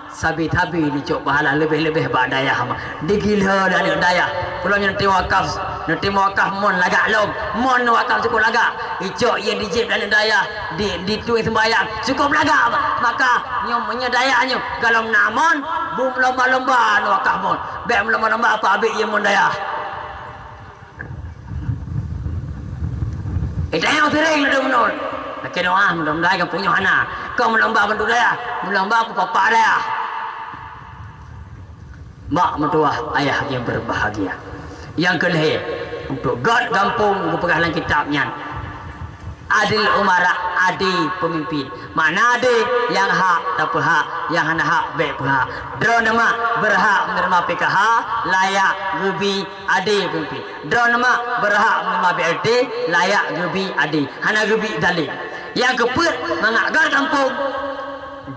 Sabe-sabe neucok pahala leubeh-leubeh bak dayah mah. Digilhö lé aneuk dayah. Peue lom nyoe neutem wakaf, neutem wakaf mon lagak lom. Mon neuwakaf cukôp lagak. Icok ié dijieb lé aneuk dayah, di, ditueng seumbahyang, cukôp lagak. Maka nyoe meunyoe dayah nyoe golom na mon, beumeulomba-lomba neuwakaf mon. Bék meulomba-lomba apa abék ié mon dayah. Eh, dayah sering laju meunurot. Lakée doá mudah-mudahan gampông nyoe hana. Kong meulomba bantu dayah, meulomba peupapa dayah. Mak meutuwah ayah nyang berbahagia. Nyang keu lhée, untuk gét gampông geupeugah lam kitab nyan, adil umara, adé peumimpin. Makna adé, nyang hak tapeuhak, nyang hana hak bék peuhak. Droeneuh mak beurhak meuneurima P K H, layak geubi adé peumimpin. Droeneuh mak beurhak meuneurima B L T, layak geubi adé, hana geubi zalim. Nyang keu peuet, mangat gét gampông,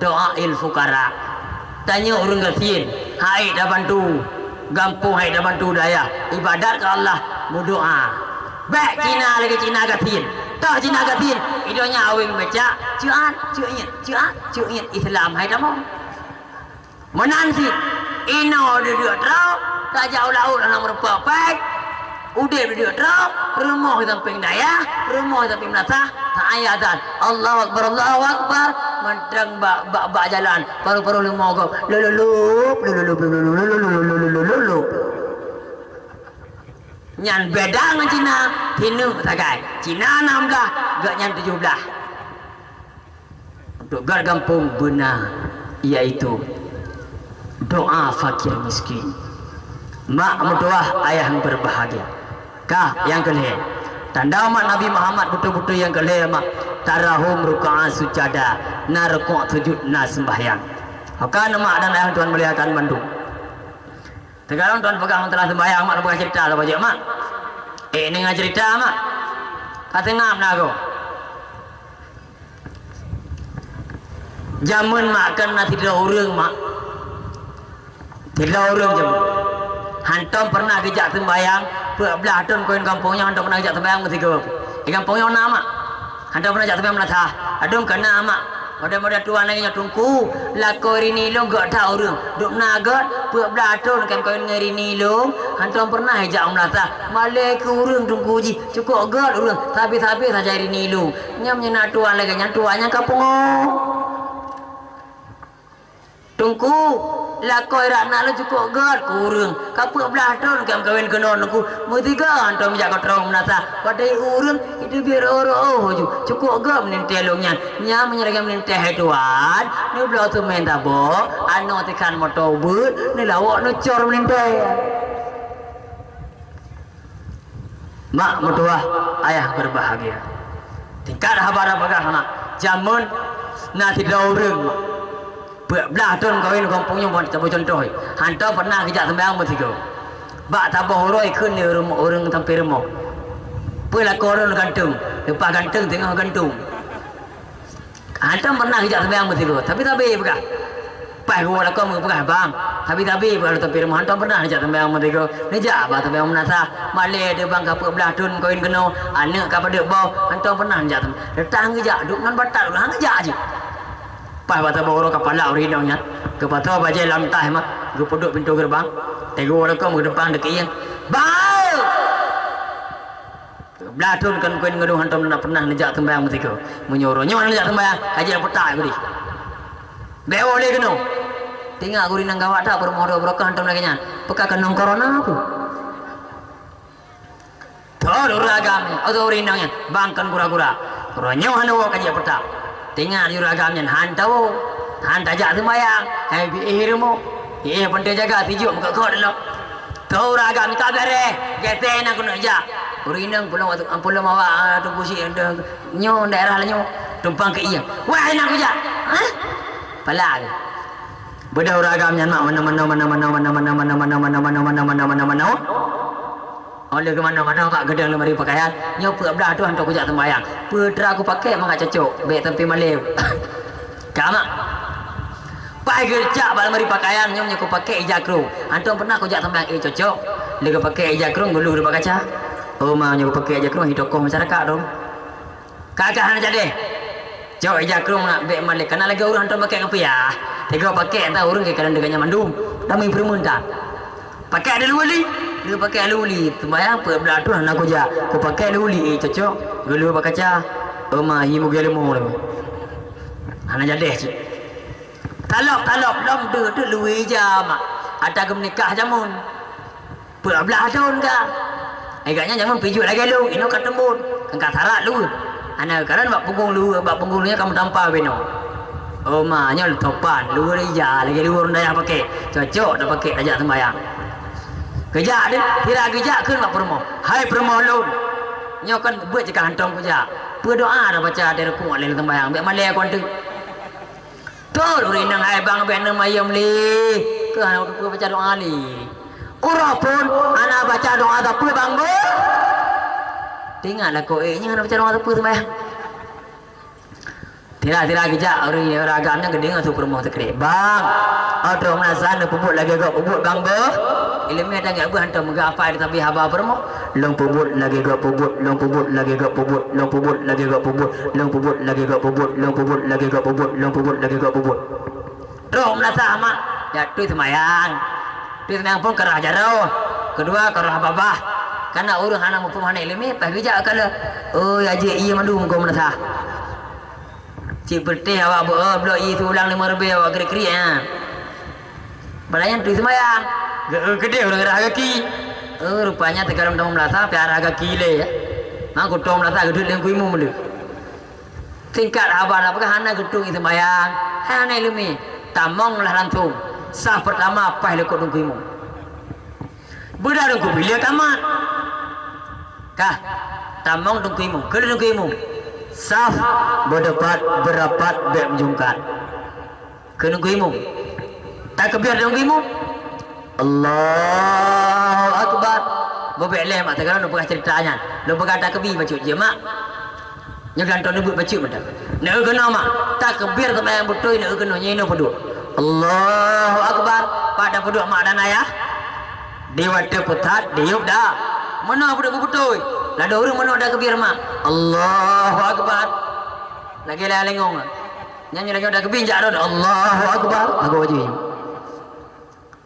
doa il fukara. Tanyoe ureuëng gasien, hai tabantu gampông, hai tabantu dayah, ibadat keu Allah, meudoa. Bék Cina lagée Cina gasien. Toh Cina gasien, i donya awéng becak, cuat, cuat, cuat, cuat, Islam hai tamong. Meunan cit, inoe duek-duek trok, tajak u laôt hana meurumpok péng. Udeb duek-duek trok, rumoh di sampéng dayah, rumoh di sampéng meunasah, ha ayah azan, "Allahu Akbar, Allahu Akbar." Mantong bak, bak, bak jalan, paru-paru leumo gob, lululup, lululup, lululup. Nyan beda ngon Cina, sineuk sagai. Cina nam blah, gobnyan tujoh blah. Untuk gét gampông beuna, yaitu doa fakir miskin. Mak meutuwah, ayah yang berbahagia. Kah nyang keu lhée. Tanda umat Nabi Muhammad beutôi-beutôi nyang keu lhée mak, tarahum rukaa sujada, na rukuk sujud na seumbahyang. Maka mak dan ayah Tuhan muliakan bandum. Teuka lom tuan peugah meusalah seumbahyang, mak, peugah cerita saboh jeuet, mak. Eh, deungoe cerita, mak. Ka seungab na goe. Jameun mak kan na sidroe ureuëng mak. Sidroe ureuëng jameun. Hantom pernah geujak seumbahyang, peuet blaih thon kawin gampông nyoe hantom pernah geujak seumbahyang meusigoe. Di gampông nyoe na mak. Hantom pernah jak seumbahyang meunasah. Adong ka na mak. Model-model tuan lagée nyoe teungku, lakoe rini lôn gét that ureuëng. Dum na gét, peuet blaih thon kawin ngon rini lôn, hantom pernah jak meunasah. Malée keu ureuëng teungku jih, cukôp gét ureuëng, sabe-sabe saja rini lôn. Nyam nyang na tuan lagée nyan, tuan nyang ka pungo. Teungku, lakoe rak na lôn cukôp gét keu ureuëng. Ka peuet blaih thon ka meukawen keunoe teungku. Meusigoe hantom jak keu droe meunasah. Padahai ureuëng itu biet roh-roh ju. Cukôp gét meulintée lôn nyan. Nyam meunyoe lagée meulintée hai tuan, neubloe seumén saboh, anoe tikhan moto beuet, neulawok neucor meulintée. Mak meutuwah, ayah berbahagia. Tingkat haba na peugah mak, jameun na sidroe ureuëng mak. Peuet blaih thon kawin gampông nyoe ban tabu contoh. Hantom pernah geujak seumbahyang meusigoe. Bak saboh uroe kheun lé ureuëng, ureuëng sampoe rumoh. Peue lakoe ureuëng ganteng, leupah ganteng teungoh ganteng. Hantom pernah geujak seumbahyang meusigoe, tapi sabe peugah. Paih geuwoe lakoe meupeugah, "Bang, tapi sabe peugah lôn sampoe rumoh hantom pernah neujak seumbahyang meusigoe." Neujak bah seumbahyang meunasah, malée deuh bang ka peuet blaih thon kawin keunoe, aneuëk ka padub boh, hantom pernah neujak seumbahyang. Datang geujak, duek ngon batat ulang geujak jih. Paih bak saboh uroe kapala ureuëng inong nyan, geupasoe bajée lam taih mak, geupeuduek pintoe geureubang, teugeuwoe lakoe meugeudeumpang deukiyeng. "Bang!" Blaih thon kan kuen ngeudong hantom na pernah neujak seumbahyang meusigoe. Meunyoe uroe nyoe neujak seumbahyang, ka jeuet peutak gudi. Bék woe lé keunoe. Teuingat gurée nyang gawat that peurumoh droe beurokah hantom lagée nyan. Peue ka keunong korona peue? Thon ureuëng agam nyan, atau ureuëng inong nyan, bang kon gura-gura. Uroe nyoe hana woe ka jeuet peutak. Teuingat ureuëng agam nyan han tawoe, han tajak seumbahyang, hai bi éh rumoh. Éh peunteng jaga sijok meukot-kot lom. Tho ureuëng agam nyoe ka beureh, geseh na keuneuk jak. Ureuëng inong peulom, peulom awak, ah, Teungku Syik, nyoe daerah lanyok, tumpang keu ie. Wah, na kujak. Hah? Pala. Beudôh ureuëng agam nyan mak manoe-manoe, manoe-manoe, manoe-manoe. Oh lheueh geumanoe-manoe mak geudong lam ri pakaian, nyoe peuet blaih thon hantom kujak seumbahyang. Peue tra kupakék mangat cocok, bék sampoe malée. Ka mak. Paih geujak bak lamari pakaian, nyoe meunyoe kupakék ija krông. Hantom pernah kujak seumbahyang, eh, cocok. Lé kupakék ija krông, geulue bak kaca. Oh ma, nyoe kupakék ija krông, hi tokoh masyarakat dong. Ka, ka hana jadi. Cok ija krông nak bék malée, kana lagée ureuëng hantom pakék kupiah. Teungoh pakék ta ureuëng keu kalon deungon nyan mandum. Damai peureumeun ta. Pakék ada luli. Dia pakék luli. Seumbahyang peuet blaih thon hana kujak. Kupakék luli, eh, cocok. Geulue bak kaca. Oh ma, hi mugée leumo lom. Hana jadeh cit. Talop-talop lom deuh teuh luwe ija mak. Ata geumeunikah jameun. Peuet blaih thon ka. Ai gak nyan jameun pijuet lagée lôn, inoe ka teumbon. Kan ka sarat luwe. Hana geukalon bak punggong luwe, bak punggong luwe ka meutampa binoe. Oh ma, nyoe leutopan, luwe ija lagée luwe ureuëng dayah pakék. Cocok tapakék tajak seumbahyang. Geujak deh, sira geujak kheun bak peurumoh. Hai peurumoh lôn. Nyoe kan beuet cit ka hantom kujak. Peue doa tabaca di rukuk lé seumbahyang, bék malée kon teuk. Beutôi, ureuëng inong hai bang bék neumayôm lé. Keu hana teupeue baca doa lé. Uroe phon hana baca doa sapeue bang beuh. Teuingat lakoe nyan hana baca doa sapeue seumbahyang. Tira-tira geujak ureuëng, ureuëng agam nyan geudeungoe su peurumoh teukrek. Bang, oh droe meunasah neupeubuet lagée gob peubuet bang beuh. Ileumé tanggée beuh hantom meugah apai teutabih haba peurumoh. Lôn peubuet lagée gob peubuet, lôn peubuet lagée gob peubuet, lôn peubuet lagée gob peubuet, lôn peubuet lagée gob peubuet, lôn peubuet lagée gob peubuet, lôn peubuet lagée gob peubuet. Troh meunasah mak, jak tui seumayang. Tui seumayang phon karah jaroe, keudua karah babah. Kana ureuëng hana muphom hana ileumé, paih geujak ka lheueh. Oi, ajeuk ié mandum keu meunasah. Cit peureuteh awak beu-, bloe ié siulang limong ribée awak kriek-kriek, ha. Padahai nyan tui seumayang. Geu-, keudeh ureuëng rhah gaki. Eh, rupanya teuka lom tamong meunasah, pih rhah gaki lé, ya. Mangkutong meunasah geudeuet lé Teungku Imum lé. Singkat haba na peugah hana geutueng ié seumayang, hana ileumé. Tamong lah langsung. Saf peurtama paih likot Teungku Imum. Beuda Teungku Billy tamat. Kah, tamong Teungku Imum, keu Teungku Imum. Saf beudepat beurapat bék meujungkat. Keu Teungku Imum. Takbiet Teungku Imum. Allahu Akbar. Bubek lé mak teuka lôn peugah ceurita nyan. Lôn peugah takbi bacut jih mak. Nyoe gantoe neubuet bacut mantong. Neu keunoe mak, takbir seumayang beutôi neu keunoe nyoe inoe peuduek. Allahu Akbar. Pada peuduek mak dan ayah. Di watèe peusat diyueb dah. Meunoe peuduek beutôi. Ladôm ureueng meunoe takbir mak. Allahu Akbar. Lagèe lé lengong. Nyan lagèe takbir jak rot. Allahu Akbar. Lagu wajib.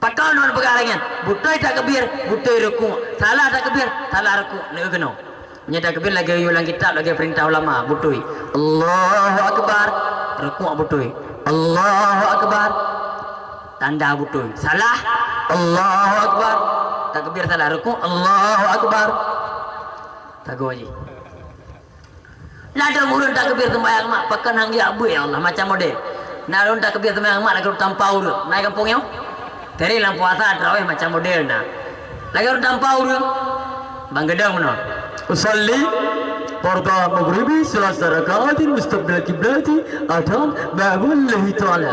Pakon lôn peugah lagèe nyan? Beutôi takbir, beutôi rukuk. Salah takbir, salah rukuk. Neu keunoe. Nyan takbir lagèe yue lam kitab, lagèe peurintah ulama, beutôi. Allahu Akbar. Rukuk beutôi. Allahu Akbar. Tanda beutôi. Salah. Allahu Akbar. Takbir salah rukuk. Allahu Akbar. Tagoe jih. Ladôm ureueng takbir seumayang mak, pakon han geujak beuet ya Allah, macam model. Na ureueng takbir seumayang mak lagèe ureueng tampa ureueng. Na i gampông nyoe? Teurimong lam puasa tarawih macam model na. Lagèe ureueng tampa ureueng. Bang Geudong meunoe. Usalli fardha maghribi salasa rakaatin mustaqbil kiblati adan ba'wal lillahi ta'ala.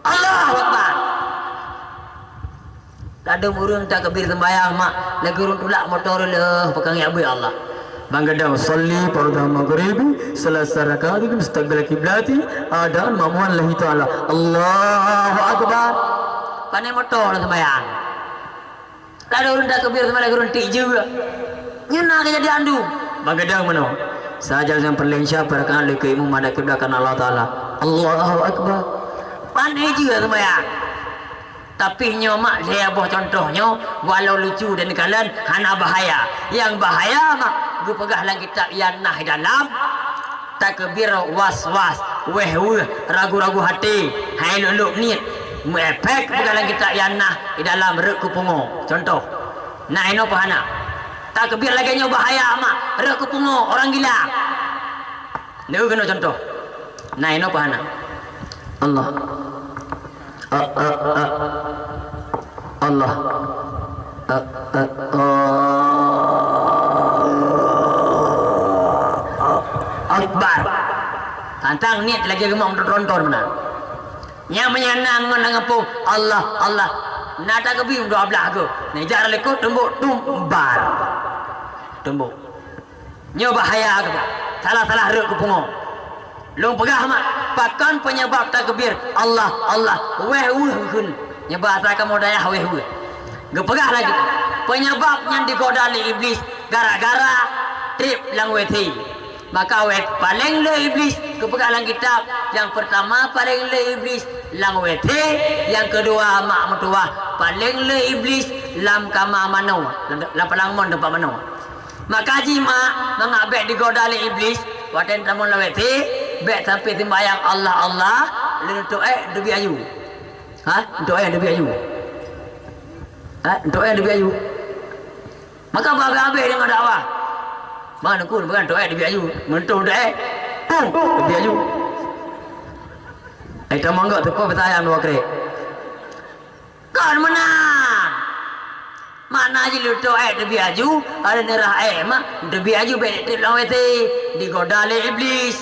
Allahu Akbar. Ladôm ureueng takbir seumayang mak, lagèe ureueng tulak moto leuh, pakon geujak beuet Allah. Bang Geudong, sholli fardhu maghribi salasa rakaatin mustaqbil kiblati, adan ma'muman lillahi ta'ala. Allahu Akbar. Pané moto lôn seumayang. Ladôm ureueng takbir seumayang lagèe ureueng tiek jeue. Nyoe na keujadian dum. Bang Geudong meunoe. Sajan nyang peureulèe insya, peurakaat lé keu imum madhab kiblat keu Allah Ta'ala. Allahu Akbar. Pané jeue seumayang. Tapi nyoe mak, lhèe boh cuntoh nyoe, walau lucu dan kalon, hana bahaya. Nyang bahaya mak, geupeugah lam kitab nyang na di dalam, takbir was-was, wéh-weueh, ragu-ragu até, hai lôk-lôk niet, meuefek peugah lam kitab nyang na di dalam rot keu pungo. Cuntoh, na inoe peuhana. Takbir lagèe nyoe bahaya mak, rot keu pungo, orang gila. Neu keunoe cuntoh. Na inoe peuhana. Allah. A, a, a. Allah. A, a, a. Akbar. Tantang niet lagèe geumong tronton meunan. Nyang meunyan na ngon lam gampông, Allah, Allah. Na takbir dua blah goe. Neujak likot tumbok tumbar. Tumbok. Nyoe bahaya geuh. Salah-salah rot keu pungo. Lôn peugah mak, pakon peunyebab takbir Allah, Allah, wéh-weueh kheun. Nyoe bahasa kamoe dayah wéh-weueh. Geupeugah lagèe, peunyebab nyan digoda lé Iblih gara-gara trép lam W C. Maka wéh, paleng le Iblih, geupeugah lam kitab, nyang peurtama paleng le Iblih lam W C, nyang keudua mak meutuwah, paleng le Iblih lam kama manoe, lam, lam palang mon teumpat manoe. Maka jih mak, mangat bèk digoda lé Iblih, watèe tamong lam W C, bèk sampoe seumbahyang Allah, Allah, lheuh neutôk èk teubiet aju. Ha? Neutôk èk teubiet aju. Ha? Neutôk èk teubiet aju. Maka beuhabéh-habéh deungon dakwah. Ban neukheun, beukan neutôk èk teubiet aju. Meunteuk neutôk èk, pum, teubiet aju. Eh, tamong gok teupeue peusayang dua krek. Kon meunan. Makna jih lheuh neutôk èk teubiet aju, ada neurah èk mak, teubiet aju bèk trép lam W C, digoda lé Iblih.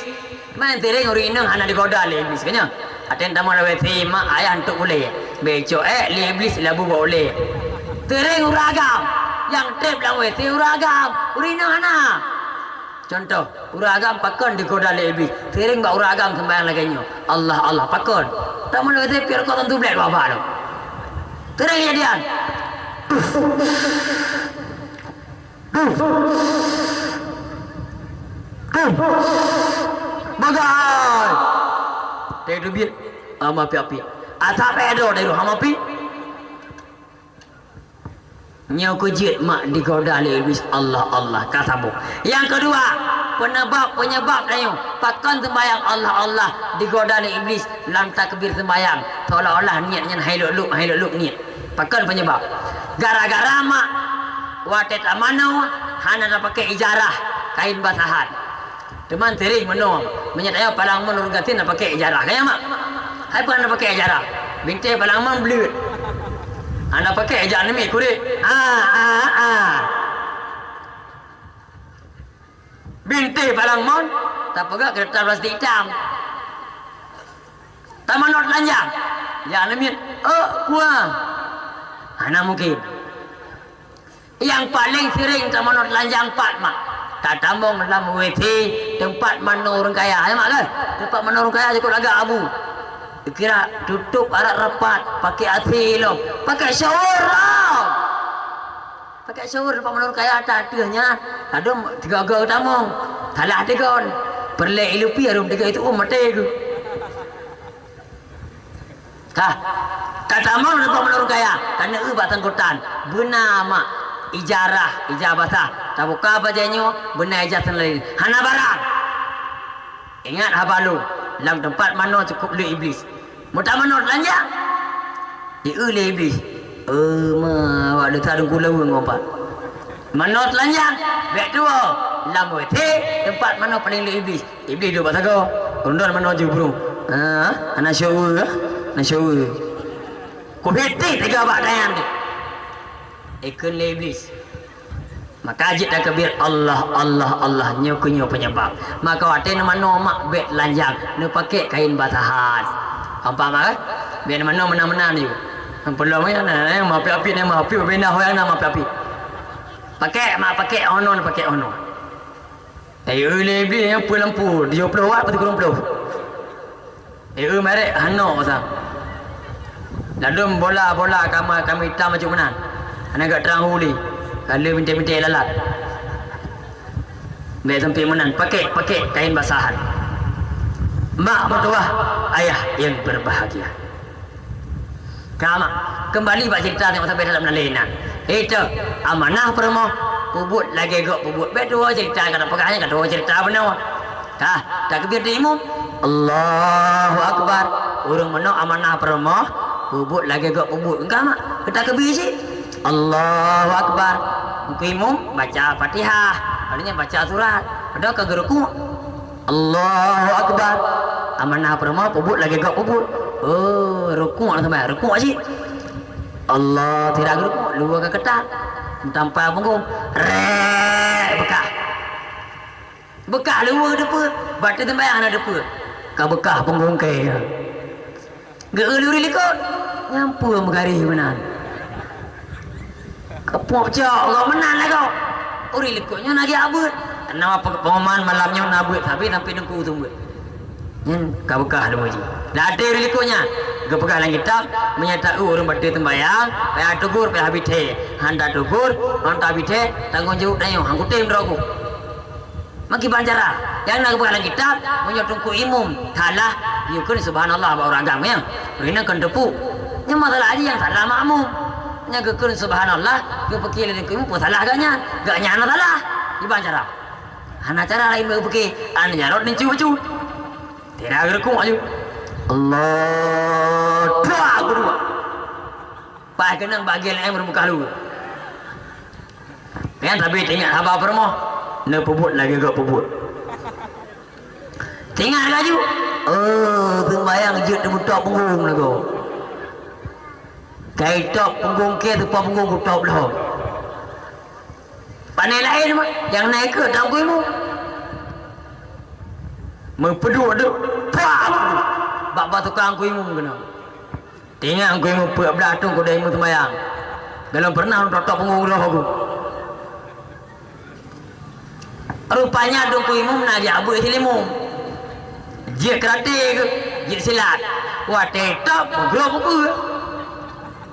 Man seuring ureueng inong hana digoda lé Iblih, kan nyan? Watèe tamong lam W C mak, ayah neutôk ulèe, bèk icok èk lé Iblih labu bak ulèe. Seuring ureueng agam, nyang trép lam W C ureueng agam, ureueng inong hana. Cuntoh, ureueng agam pakon digoda lé Iblih. Seuring bak ureueng agam seumbahyang lagèe nyoe. Allah, Allah, pakon. Tamong lam W C piep rukok tantu blèt bak-bak tu. Seuring kejadian. Bagai. Dari teubiet, hama piep-piep. Asai droe dari hama piep. Nyoe keuh jeuet mak digoda lé Iblih, Allah, Allah, ka saboh. Nyang keudua, peunyeubab-peunyeubab tanyoe, pakon seumbahyang Allah, Allah, digoda lé Iblih lam takbir seumbahyang, seolah-olah niet nyan hai lôk-lôk, hai lôk-lôk niet. Pakon peunyeubab? Gara-gara mak watèe tamanoe hana tapakèk ijarah, kain basahan. Teuma seuring meunoe, meunyoe tanyoe palang mon ureueng gasien na pakèk ijarah, ka nyan mak? Hai peue hana pakèk ijarah? Bintéh palang mon bleuet. Hana pakèk ijak namiet kurek. Ah, ah, ah. Bintéh palang mon, tapeugah keureutah plastik itam. Tamanoe teulanjang. Jak namiet, oh, kuah. Hana mungkin. Nyang paleng seuring tamanoe teulanjang pat mak. Tatamong lam W C teumpat manoe ureuëng kaya. Hai mak kan? Teumpat manoe ureuëng kaya cukôp lagak abu. Kira tutup arat rapat, pakai A C lom. Pakai shower lom. Pakai shower teumpat manoe ureuëng kaya, ta teuh nyan. Ladôm tiga-tiga tamong. Salah tigon. Peureulée ilupi harôm tiga itu, oh, maté geuh. Hah, tatamong lam teumpat manoe ureuëng kaya, taneuk bak sangkotan. Beuna mak, ijarah, ijazah basah. Tabuka bajée nyoe, beuna ijazah laén. Hana barang. Ingat haba lôn, lam teumpat manoe cukôp le Iblih. Meutamanoe teulanjang. Ieu le Iblih. Eh, ma, awak desa dengku laweueng ngon pat. Manoe teulanjang, bék tuwoe. Lam W C, teumpat manoe paleng le Iblih. Iblih duek bak sagoe, rundon manoe jeuet brôk. Ha, hana shower, ha? Hana shower. Kuhiti tiga bak dayang tu. Ikheun lé Iblih. Maka jeuet takbir, "Allah, Allah, Allah, nyoe keuh nyoe penyebab." Maka watée neumanoe mak bék lanjang, neupakek kain basahan. Paham, paham, kan? Bék neumanoe meunan-meunan yue. Nyang peulom nyan, nyang mapiap-piap, nyang mapiap, bina ho nyang na mapiap-piap. Pakek mak, pakek, oh noe, pakek, oh noe. Eh, ulée Iblih nyang peue lampu, tujoh ploh watt atau sikureueng ploh? Eh, eu merek hano masa. Ladôm bola-bola kama, kama itam macam meunan. Hana gak trang uli. Ka le bintéh-bintéh lalat. Bék sampai meunan. Pakek, pakek kain basahan. Mak meutuwah, ayah yang berbahagia. Ka mak, keumbali bak ceurita nyang sabe dalam naleh na. Itu, amanah peurumoh, peubuet lagée gok peubuet. Bék tuwoe ceurita, ka tapeugah nyan ka tuwoe ceurita bunoe. Ka, takbir di imum. Allahu Akbar. Ureuëng meunoe amanah peurumoh, peubuet lagée gok peubuet. Ka mak, takbir cit. Allahu Akbar. Engku imum baca Fatihah, artinya baca surat. Padahai ka geurukuk. Allahu Akbar. Amanah peurumoh peubuet lagée gok peubuet. Oh, rukuk lah sampai. Rukuk cit. Allah, tidak rukuk. Luwa ka ketat. Tampa punggong. Rek, bekah. Bekah luwa depe. Bateue teumbayang hana depe. Ka bekah punggong kée. Geu-, ureuëng likot, nyang peue meugaréh meunan. Keupok cok, gok meunan lagoe. Ureuëng likot nyoe na geujak beuet. Nama pe-, pengumuman malam nyoe na beuet sabe sampai Teungku seumeubeuet. Nyan ka beukah lom uji. Ladée ureuëng likot nyan, geupeugah lam kitab, meunyo ta-eu ureuëng bateue teumbayang, payah teugor, payah habéh thée. Han tatugur, han tabéh thée, tanggong jaweueb tanyoe, han kutem droe ku. Meukiban cara, nyang na geupeugah lam kitab, meunyoe teungku imum salah, geukheun subhanallah bak ureuëng agam, ya. Ureuëng inong kon teupeu. Nyang masalah jih nyang salah makmum. Nyang geukheun subhanallah, geupeukie lé teungku imum peusalah gobnyan. Gobnyan na salah. Kiban cara. Hana cara laén geupeukie, an jarot nin cu-cu. Tira geurukuk aju. Allah, dua, kedua. Paih keunong bak G L M Reubeukalu. Nyan tapi teuingat haba peurumoh, neupeubuet lagée gok peubuet. Teuingat laju, oh, seumbayang jeuet teumeutôb punggong lagoe. Kai tôb punggong kée, teupah punggong kutôb lom. Pane laén mah, nyang na ikeu tam kuimu. Meupeuduek-duek, pah! Bak, bak tukang kuimu keunoe. Teuingat Teungku Imum peuet blah thon kudeh meuseumayang. Golom peureunah lôn tôb-tôb punggong droe ku. Rupanya Teungku Imum na geujak beuet silimum. Jeuet keuraté geuh, jeuet silat. Watée tôb, meugrob ukeue.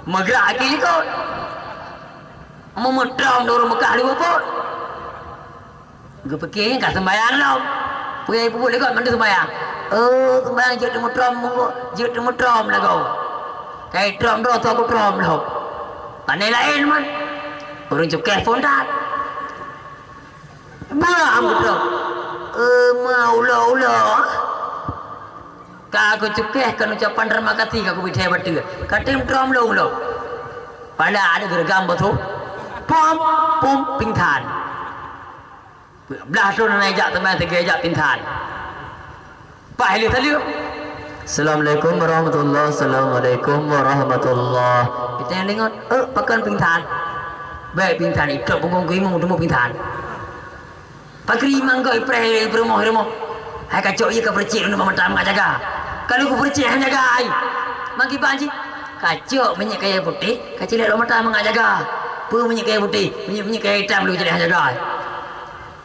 Meugrak até likot. Meumeutrôm di ureuëng Meukah dua pot. Geupeukie nyan ka seumbayang lom. Peue nyang peubuet lé gob mandum seumbayang. Oh, seumbayang jeuet teumeutrôm, jeuet teumeutrôm lagoe. Kai trôm droe, soe kutrôm lom. Pane laén man. Ureuëng cukéh phon that. Bah, am kutrôm. Eh, ma ulo-ulo. Ka kucukéh keu ucapan terima kasih ka kubri thée bateue. Ka tem trôm lom ulo. Pala ada geureugang beusoh. Pom, pom, pingsan. Blah thon na jak teuma teuga jak pingsan. Paih lheueh saleuem. Assalamualaikum warahmatullah, assalamualaikum warahmatullah. Kita yang dengar, eh, pakon pingsan. Baik pingsan, itôb punggong kuimu teumuk pingsan. Pakri mangkok ipreh, ipreh rumoh, rumoh. Hai kacok ié ka peurencit, unu mata mangat jaga. Kalau ku peurencit, hana jaga ai. Magi banci. Kacok minyeuk kayée putéh, kacilek lom mata mangat jaga. Peue minyeuk kayée putéh, minyeuk, minyeuk kayée itam lu jadi hana jaga ai.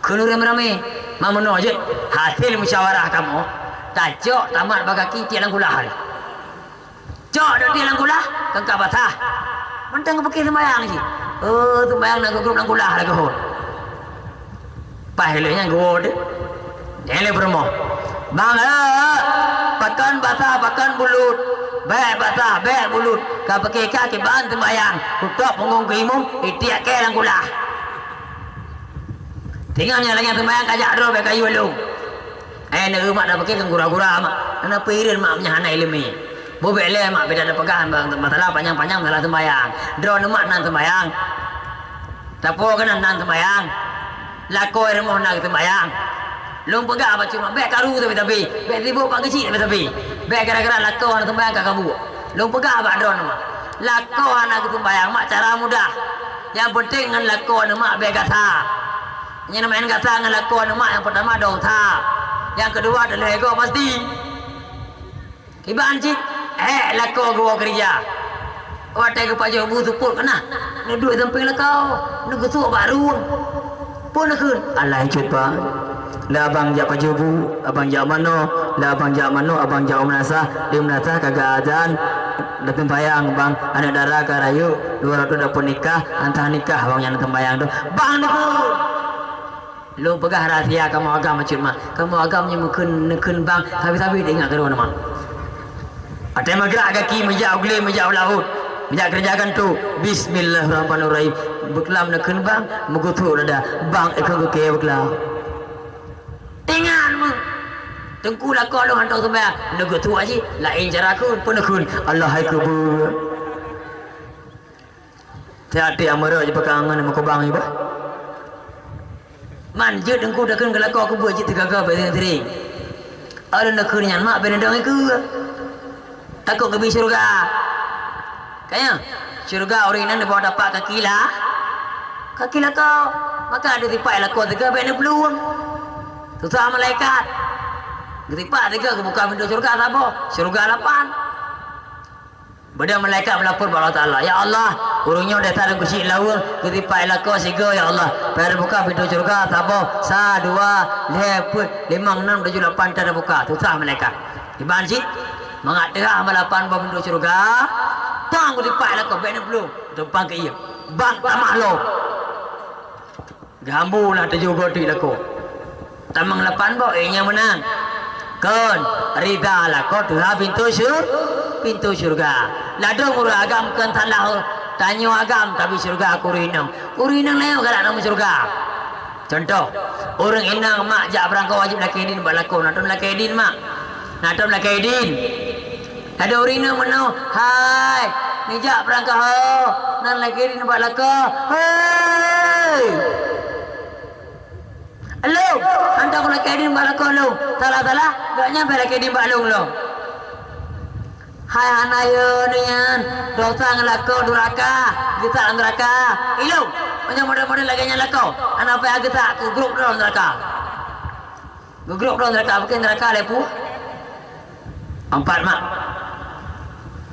Keuneuk ramé-ramé, ma meunoe jeuet, hasil musyawarah kamoe, tacok tamat bak gaki tiek lam kulah. Cok dok tiek lam kulah, keu ka basah. Mantong geupiké seumayang cit. Oh, seumayang na geugrôp lam kulah lagèe hon. Paih lé nyan geuwoe teuh. Nyan lé peurumoh. Bang, eh, pakon basah, pakon bulut. Bèk basah, bèk bulut. Ka piké ka kiban seumayang. Kutôp punggong keu imum, itiek kèe lam kulah. Singoh nyan lagèe seumayang kajak droe bèk kayue lôn. Eh, neu mak dah pakai keu gura-gura mak. Hana peuhireuen mak meunyo hana ileumèe. Bubek lé mak beda tapeugah masalah panyang-panyang masalah seumayang. Droeneuh mak nan seumayang. Sapeue keunan nan seumayang. Lakoe rumoh na seumayang. Lôn peugah bacut mak bèk karu sabe-sabe. Bèk sibuk bak geuchik sabe-sabe. Bèk gara-gara lakoe hana seumayang ka kabuet. Lôn peugah bak droeneuh mak. Lakoe hana geuseumayang mak cara mudah. Nyang peunteng ngon lakoe neuh mak bèk gasa. Nyang namanya gasa ngon lakoe neuh mak nyang peutama dosa. Nyang keudua teulhèe goe pasti. Kiban cit, eh, lakoe geuwoe keurija. Watèe geupajoh bu seupôt keunan, neuduek sampéng lakoe, neugeusok bak rueng. Peue neukheun? Alah, cut bang. Lah abang jak pajoh bu, abang jak manoe, lah abang jak manoe, abang jak u meunasah, di meunasah ka geuazan, da seumayang bang, aneuk dara ka rayeuk, dua ratus dapur nikah, antah nikah bang nyang seumayang tu. Bang neukheun. Lôn peugah rahsia kamoe agam bacut mak. Kamoe agam nyoe meukheun, neukheun bang, sabe-sabe teuingat keudroe mak. Watèe meugrak gaki meujak u glé, meujak u laôt, meujak keureuja gantoe, bismillahirrahmanirrahim. Beuklam neukheun bang, meugeutôk dada, bang ikheun geukée beuklam. Ingat meuh. Teungku lakoe lôn hantom seumayang, neugeutôk aji, laén cara kheun, peue neukheun, Allah hai keubeue. Tiep-tiep meurok jipeugah ngon meukeubang ié bah. Man jeuet teungku takheun keu lakoe keubeue jeuet teugaga bak seuring-seuring. Alun takheun nyan mak bèk neudong ikeue. Takot keubi syeuruga. Kaya, syeuruga ureueng inong dibawa tapak kaki la-, kaki lakoe. Maka ada sipat lakoe teuga bèk neuplueng. Susah malaikat. Geusipat teuga geubuka pintoe syeuruga saboh, syeuruga lapan. Beda malaikat meulapor bak Allah Taala, "Ya Allah, ureueng nyoe desya dan keuchik laweueng, geusipat lakoe sigoe, ya Allah. Payah buka pintoe syeuruga, saboh, sa, dua, lhèe, peuet, limong, nam, tujoh, lapan, tan buka." Susah malaikat. Iban cit, mangat teuhah malapan boh pintoe syeuruga, pang geusipat lakoe, bèk neuplueng, tumpang keu ié. Bak tamah lom. Geuhambu lah tujoh goe teuh lakoe. Tamong lapan boh, eh, nyang meunan. Kon, rida lakoe teuhah pintoe syeu-, pintoe syeuruga. Ladôm ureueng agam kon salah, tanyoe agam tabi syeuruga keu ureueng inong. Ureueng inong laén galak tamong syeuruga. Contoh, ureueng inong mak jak peurangkau wajéb lakée idin bak lakoe, na tom lakée idin mak. Na tom lakée idin. Ado ureueng inong meunoe, "Hai, neujak peurangkah ho, nan lakée idin bak lakoe." "Hei! Lôn, hantom lakée idin bak lakoe lôn. Salah-salah, gobnyan payah lakée idin bak lôn lom." "Hai hana yo nyan, dosa ngon lakoe duraka, geutak lam duraka. Ilôn, meunyoe model-model lagée nyan lakoe, hana payah geutak, keu grup droe lam duraka." Geugrôp droe neuraka, bukon neuraka lé peue? Empat, mak.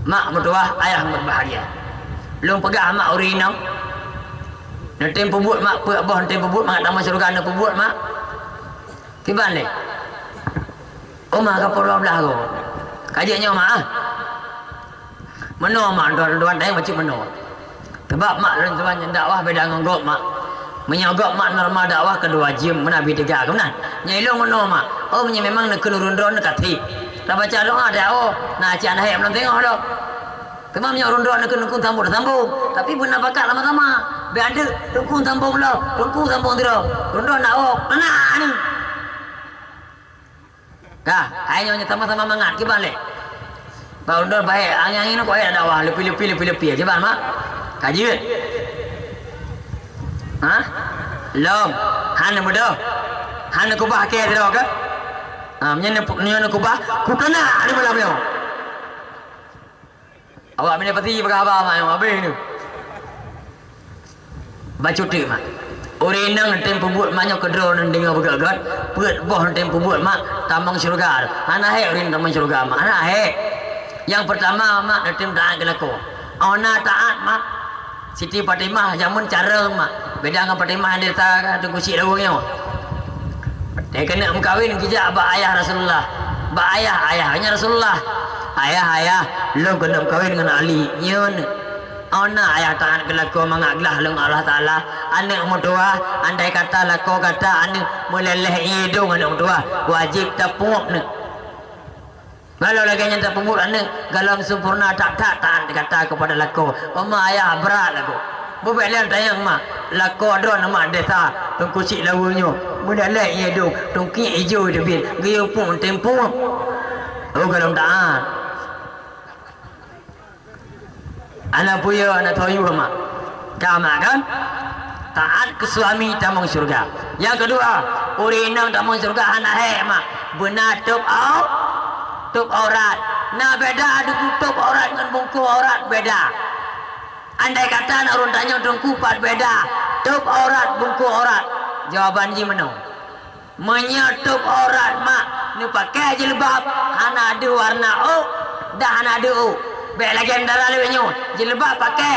Mak meutuwah, ayah meubahagia. Lôn peugah mak ureueng inong. Neutem peubuet mak, peuet boh neutem peubuet, mangat tamong syeuruga neupeubuet mak. Kiban lé. Uma ka peuet dua blaih goe. Ka jeuet nyoe mak ah. Meunoe mak, tuan-tuan, dayang bacut meunoe. Sabab mak lôn tuan nyang dakwah beda ngon gob mak. Meunyoe gob mak normal dakwah keudua jeuem meunabi teuga keunan. Nyoe ilôn meunoe mak. Oh, meunyoe memang neukheun ureueng droeneuh ka thik. Tabaca doa dak oh, na aci aneuk hek meulôn teungoh doh. Teuma meunyoe ureueng droeneuh neukheun teungku sambong, sambong. Tapi beuna pakat sama-sama. Bèk adeuk teungku sambong lom, teungku sambong sidroe. Ureueng droeneuh nak oh, aneuk ni. Ka, hai nyoe sama-sama mangat, kiban lé. Bak ulôn bae, angin-angin kok ya dakwah, lepi-lepi, lepi-lepi, kiban mak. Ka jeuet. Ha? Lom, hana mudah. Hana kubah ke sidroe ke? Ha, meunyoe, meunyoe kubah, kuteunak di malam nyoe. Awak mina pasti peugah haba mak nyoe, habéh nyoe. Bacut teuk mak. Ureueng inong tem peubuet mak nyoe keudroe ngon deungoe beugét-gét, peuet boh tem peubuet mak tamong syeuruga. Hana hék ureueng tamong syeuruga mak, hana hék. Nyang peurtama mak tem taát keu lakoe. Oh na taát mak. Siti Fatimah jameun carông mak. Beda ngon Fatimah nyang di desa Teungku Chik Laweueng nyoe. Dia keuneuk meukawen geujak bak ayah Rasulullah. Bak ayah, ayah nyan Rasulullah. "Ayah, ayah, lôn keuneuk meukawen ngon Ali." "Nyoe, oh na ayah taát keu lakoe mangat glah lôn Allah Taala. Aneuk meutuwah, andai kata lakoe gata aneuk meuléléh ié dong aneuk meutuwah, wajéb tapuwoe aneuk." Kalau lagée nyan tapeubuet aneuk, galom sempurna that-that taát gata keupada lakoe. Oma ayah brat lagoe. Bubek lé tanyong mak, lakoe droe nama desa Teungku Sik Laweue nyoe. Meunan lé ié dong, tungkiek ijo teubiet, geuyue pung tempuek. Oh galom taát. Aneuk peue, aneuk toyue mak. Ka mak kan? Taát keu suami tamong syeuruga. Nyang keudua, ureueng inong tamong syeuruga hana hék mak. Beuna tôb au-, tôb aurat. Na beda deungon tôb aurat ngon bungkôh aurat beda. Andai kata na ureueng tanyong teungku pat beda tôb aurat bungkôh aurat. Jawaban jih meunoe. Meunyoe tôb aurat mak neupaké jilbab hana deuh warna ôk, dah hana deuh ôk. Bék lagée dara lawét nyoe, jilbab paké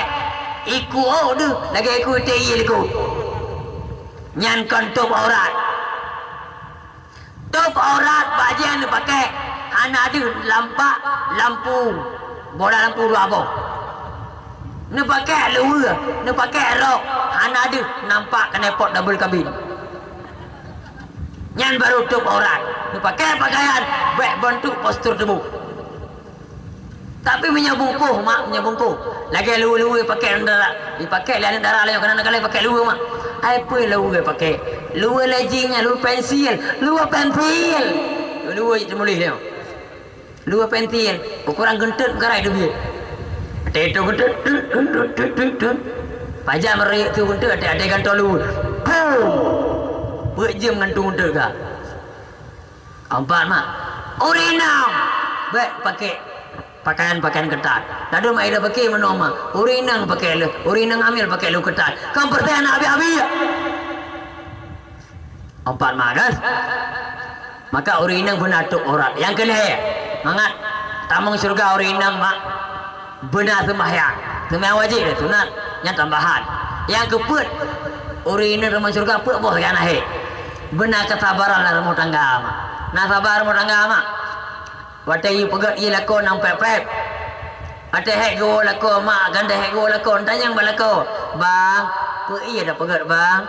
iku ôk deuh lagée iku iték ié likot. Nyan kon tôb aurat. Tôb aurat bajée neupaké hana deuh lampak lampu, bola lampu dua boh. Neupaké luweue, neupaké rok, hana deuh nampak knalpot double kabin. Nyan baru tôb aurat. Neupaké pakaian bék bantuk postur tuboh. Tapi meunyoe bungkôh mak, meunyoe bungkôh, lagée luweue-luweue paké dara, ipaké lé aneuk dara lé nyoe keunan kali paké luweue mak. Ai peue luweue paké? Luweue lajing nyan, luweue pensil, luweue pensil. Luweue jiteumuléh lé nyoe. Luweue pensil, ukoran geunteut meukarai teubiet. Watée itu geunteut, tut, tut, tut, tut, tut, tut. Pajan meurayeuk tu geunteut, watée, watée gantoe luweue. Pum! Peuet jeuem ngon tu geunteut ka. Keumpat mak, ureueng inong bék paké pakaian-pakaian keutat. Ladôm ai paké meunoe mak, ureueng inong paké lé, ureueng inong hamil paké lé keutat. Kon peureulée na abi-abi. Keumpat mak kan? Maka ureueng inong beuna tôb aurat. Nyang keulhée, mangat tamong syeuruga ureueng inong mak beuna seumbahyang. Seumbahyang wajéb lé sunat, nyan tambahan. Nyang keupeuet, ureueng inong tamong syeuruga peuet boh nyang na hék. Beuna keusabaran lam rumoh tangga mak. Na saba rumoh tangga mak. Watée yue peugét ié lakoe nyang péb-péb. Watée hék geuwoe lakoe mak, ganda hék geuwoe lakoe, tanyong bak lakoe, "Bang, peue ié tapeugét bang?"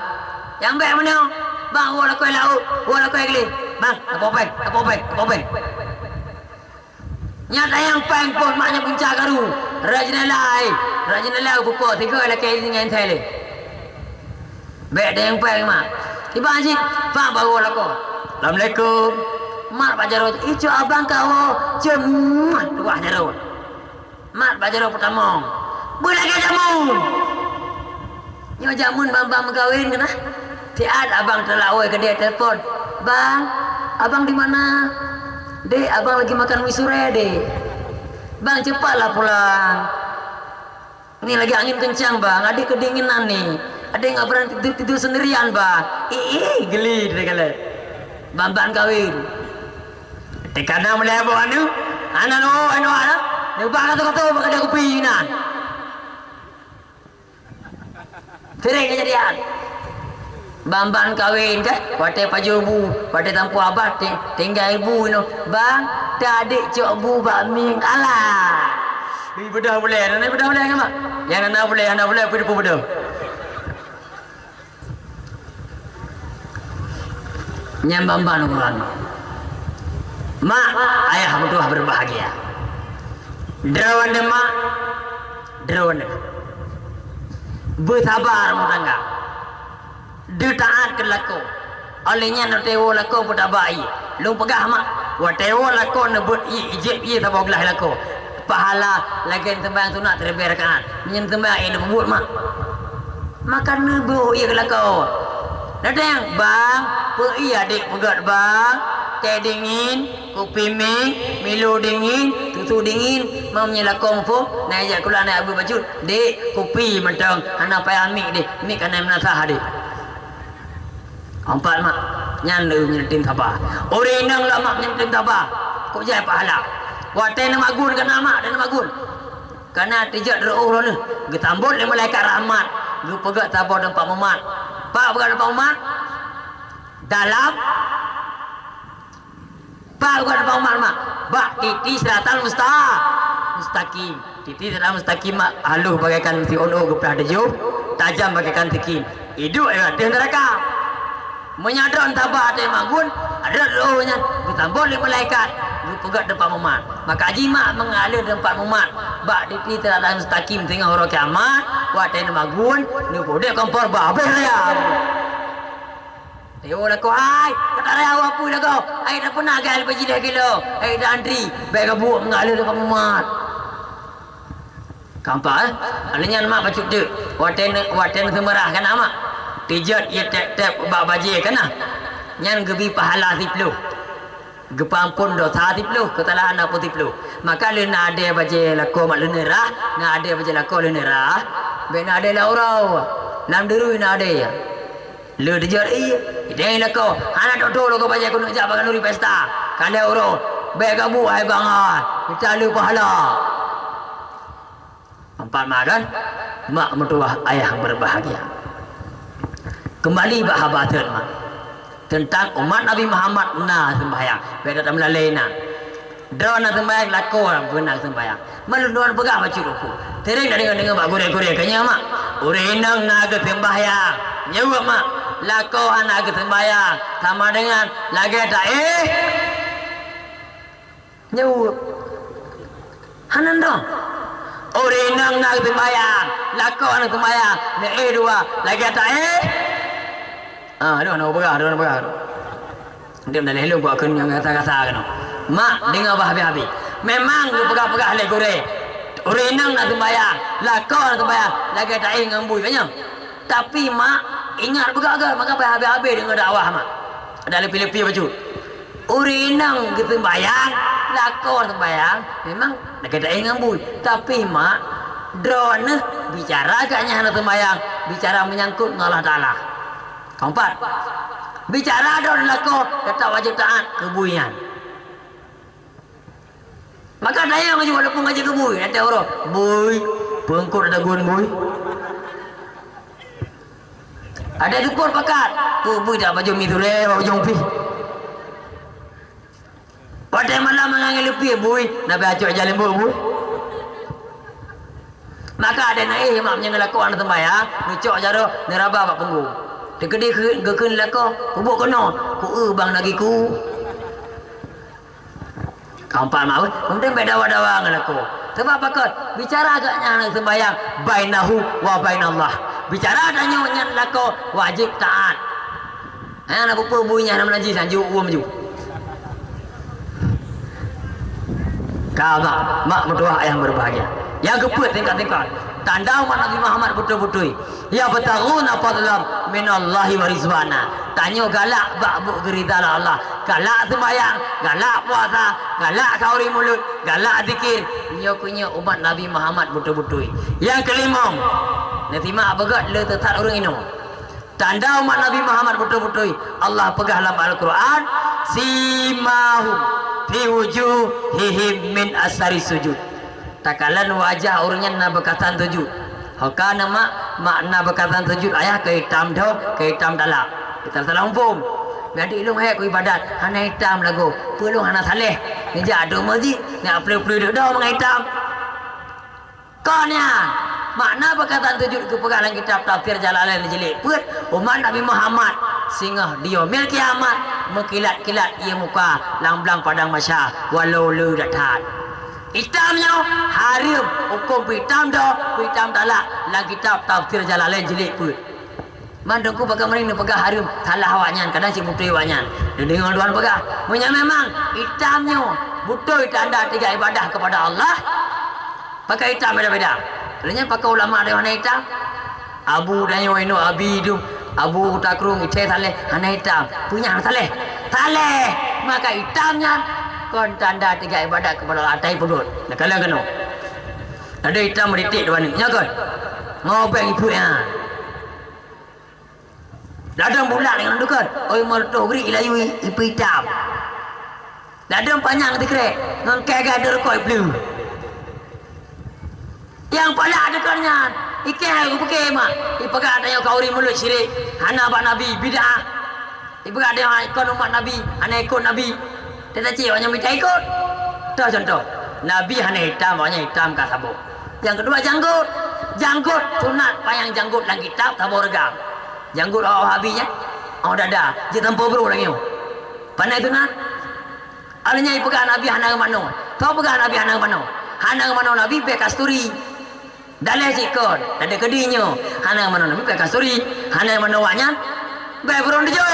Nyang bék meunyoe, "Bang, woe lakoe laôt, woe lakoe gleh." "Bang, tapoh péng, tapoh péng, tapoh péng." Nyan tanyong péng phon mak nyan punca karu. Rot jeunela ai, rot jeunela geupukoe sigoe lakée nyan thai lé. Bék tanyong péng mak. Iban cit, bang baru lakoe. "Assalamualaikum." Mat bak jaroe, "Icok abang kawoe." Ceumat tuah jaroe. Mat bak jaroe peutamong. Beulagée jameun. Nyoe jameun bang-bang meukawen keunan. Siat abang teulawai keudeh telepon. "Bang, abang di mana?" "Dek, abang lagi makan mi surée, Dek." "Bang, cepatlah pulang. Ni lagi angin kencang, Bang. Adik kedinginan ni. Adik nggak berani tidur, tidur sendirian, Bang." Ih, ih, geli dia kali. Bang-bang kawin. Teuka na mulai abah anu. Anak lo, anu anak. Dia bang kata-kata bak ada kupi nan. Sering kejadian. Bang-bang kawin kan, watée pajoh bu, watée tampu abah, ti-, tinggai bu inoe. "Bang, teuadik cok bu bak mieng." Alah. Ni bedah boleh, ni bedah boleh kan, Mak? Nyang na boleh, nyang na boleh, apa dia bedah? Nyan bang-bang ukuran. Mak, ayah meutuah berbahagia. Droeneuh mak, droeneuh. Beusaba rumoh tangga. Deutaát keu lakoe. Óh lheueh nyan watée woe lakoe beutaba ié. Lôn peugah mak, watée woe lakoe neubeuet ié, ijép ié saboh glah lakoe. Pahala lagée seumbahyang sunat siribée rakaat. Meunyoe seumbahyang ié neupeubuet mak. Maka neubeuet ié keu lakoe. Datang, "Bang, peue ié adik peugét, Bang? Teh dingin, kupi mi, milo dingin, susu dingin." Meunyoe lakoe muphom, na jak kula na abeuet bacut, "Dek, kupi mantong, hana payah miek deh, miek ka na meunasah deh." Keumpat mak, nyan lé meunyoe tem saba. Ureueng inong lom mak meunyoe tem saba, kok jai pahala. Watée neumagun keu na mak dan neumagun. Kana teujak reuôh droeneuh, geusambot lé malaikat rahmat, geupeugah saboh teumpat mumat. Pat peugah teumpat mumat? Dalam Bak bukan teumpat umat, mak. Bak titi siratal musta-, mustaqim. Titi siratal mustaqim, mak, halôh bagaikan siôn-ôn geuplah tujoh, tajam bagaikan sikin. Idup di ateueh neuraka. Meunyo droe sabar ateueh magun, rhot roh nyan geusambot lé malaikat, geupeugöt teumpat mumat. Maka jimat meungalir teumpat mumat. Bak titi siratal mustaqim singoh uroe kiamat, watèe neumagun, neupeudeh kompor babeh raya. Ayo lakoe hai, kata raya apui lakoe. Hai, dah pernah gai leubeh jih lhèe kilo. Hai, dah antri. Bèk gabuek meungalir teumpat mumat. Kampak, eh? Alèh nyan mak bacut teuk. Watèe ne-, watèe neuseumeurah kan, mak? Tijot ie tép-tép bak bajèe kan, nah? Nyan geubi pahala siploh. Geupeuampôn dosa siploh, keusalahan apui siploh. Maka lheuh na adèe bajèe lakoe mak lheuh neurah, na adèe bajèe lakoe lheuh neurah. Bèk na adèe lam uroe. Lam deurui na adèe. Lheuh tijot ie, idéh lakoe. Hana tôh-tôh lakoe bajèe keuneuk jak bak khanuri pesta. Ka lhèe uroe. Bèk gabuek hai bangai. Kita le pahala. Empat mak kan? Mak meutuwah ayah berbahagia. Kembali bak haba thôn mak. Teuntang umat Nabi Muhammad na seumbahyang. Bèk that tameulalèe na. Droe na seumbahyang, lakoe pun na seumbahyang. Meunurot peugah bacut ruku. Sering na deungoe-deungoe bak gurèe-gurèe keu nyoe mak. Ureueng inong na geuseumbahyang. Nyoe mak. Lakoe hana geuseumbahyang. Sama dengan lagèe taéh. Nyoe. Hana dong. Ureueng inong na seumbahyang, lakoe hana seumbahyang, neuéh dua, lagèe taéh. Ah, aduh, hana peugah, aduh, hana peugah. Dia dah lelong buat kena yang rasa-rasa kena. Mak, dengar bah habis-habis. Memang geupeugah-peugah lé gurèe. Ureueng inong na seumbahyang, lakoe hana seumbahyang, lagèe taéh ngon bui, kan nyo? Tapi mak, ingat beugöt-göt, maka bah habis-habis deungoe dakwah mak. Ada leupie-leupie bacut. Ureueng inong geuseumbahyang, lakoe seumbahyang, memang lagèe taéh ngon bui. Tapi mak, droeneuh bicara geuh nyan hana seumbahyang, bicara menyangkut ngon Allah Taala. Keempat, bicara droeneuh lakoe teutap wajéb taát keu bui nyan. Maka tanyong laju walaupun ngaji keu bui, watèe uroe, "Bui, peue eungkôt ata gun, bui?" Ada dukon pakat, "Peue bui dak bajèe mi turée bak ujong pih?" Watèe malam mangat ngon leupie, "Bui, na bèe acok ija leumbot, bui?" Maka ada na éh mak meunyoe lakoe hana seumbahyang, neucok jaroe neuraba bak punggong. Teukeudi geukheun lakoe, "Kubuet keunoe, ku eu bang na giku." Ka empat mak, weh. Kemudian bèk dawa-dawa ngon lakoe. Sabab pakon? Bicara geuh nyan seumbahyang bainahu wa bainallah. Bicara tanyoe nyan lakoe wajéb taát. Hana peue-peue bui nyan hana meunajis, hanjeuet uem ju. Ka mak, mak meutuwah ayah berbahagia. Nyang keupeuet tingkat-tingkat. Tanda umat Nabi Muhammad beutôi-beutôi. Yabtaghuna fadlan minallahi wa ridwana. Tanyoe galak bak buet geurida lé Allah. Galak seumbahyang, galak puasa, galak khanuri mulod, galak zikir. Nyoe keuh nyoe umat Nabi Muhammad beutôi-beutôi. Nyang keulimong, neusimak beugöt le teusat ureueng inong. Tanda umat Nabi Muhammad beutôi-beutôi, Allah peugah lam Al-Quran, "Simahum fi wujuhihim min asari sujud." Takalon wajah ureueng nyan na beukatan sujud. Ho ka na mak, mak na beukatan sujud, ayah keu itam dhoe, keu itam talak. Kita salah muphom. Jadi lôn hék keu ibadat, hana itam lagoe. Peue lôn hana saleh. Neujak ateueh meuseujid, neujak peue-peue deuk dhoe mangat itam. Kon nyan, makna beukatan sujud geupeugah lam kitab Tafsir Jalalain jilid peuet, umat Nabi Muhammad singoh di Yaumil Kiamat meukilat-kilat ie muka lam blang padang mahsyar walau le that-that. Itam nyoe hareuem, hukôm peuitam dhoe, peuitam talak lam kitab Tafsir Jalalain jilid peuet. Man Teungku pakai meuring neupeugah hareuem, salah awaknyan, kadang cit beutôi awaknyan. Neudeungoe Tuhan peugah, meunyoe memang itam nyoe beutôi tanda tinggai ibadah keupada Allah, pakai itam beda-beda. Lheueh nyan pakai ulama ada hana itam. Abu Danyoe Inok Abi tu, Abu Takrueng Icé Saleh hana itam. Peue nyan hana saleh? Saleh! Maka itam nyan kon tanda tinggai ibadah keupada Allah, atai peudot. Neukalon keunoe. Ada itam meuritik dua neuk. Nyoe kon. Ngobeng ipuek nyan. Ladôm bulat ngon dukon, oi meureutoh grik ilayu ipeuitam. Ladôm panyang sikrek, ngon kèe gada rukok ipleue. Nyang palak dukon nyan, ikèe hai geupeugah mak, ipeugah tanyoe khanuri mulod syirik, hana bak Nabi, bid'ah. Ipeugah tanyoe kon umat Nabi, hana ikot Nabi. Teuka cit awak nyan mita ikot. Toh contoh, Nabi hana itam, awak nyan itam ka saboh. Nyang keudua janggot. Janggot sunat, panyang janggot lam kitab saboh regang. Janggot awak Wahabi nyan, awak dada, jeuet tampôh brôk lagèe nyoe. Pandai sunat. Alèh nyan ipeugah Nabi hana geumanoe. Soe peugah Nabi hana geumanoe? Hana geumanoe Nabi bèe kasturi. Daleh cit kon, dan dikeudi nyoe, hana manoe Nabi bèe kasturi, hana manoe awak nyan bèe burông tujoh.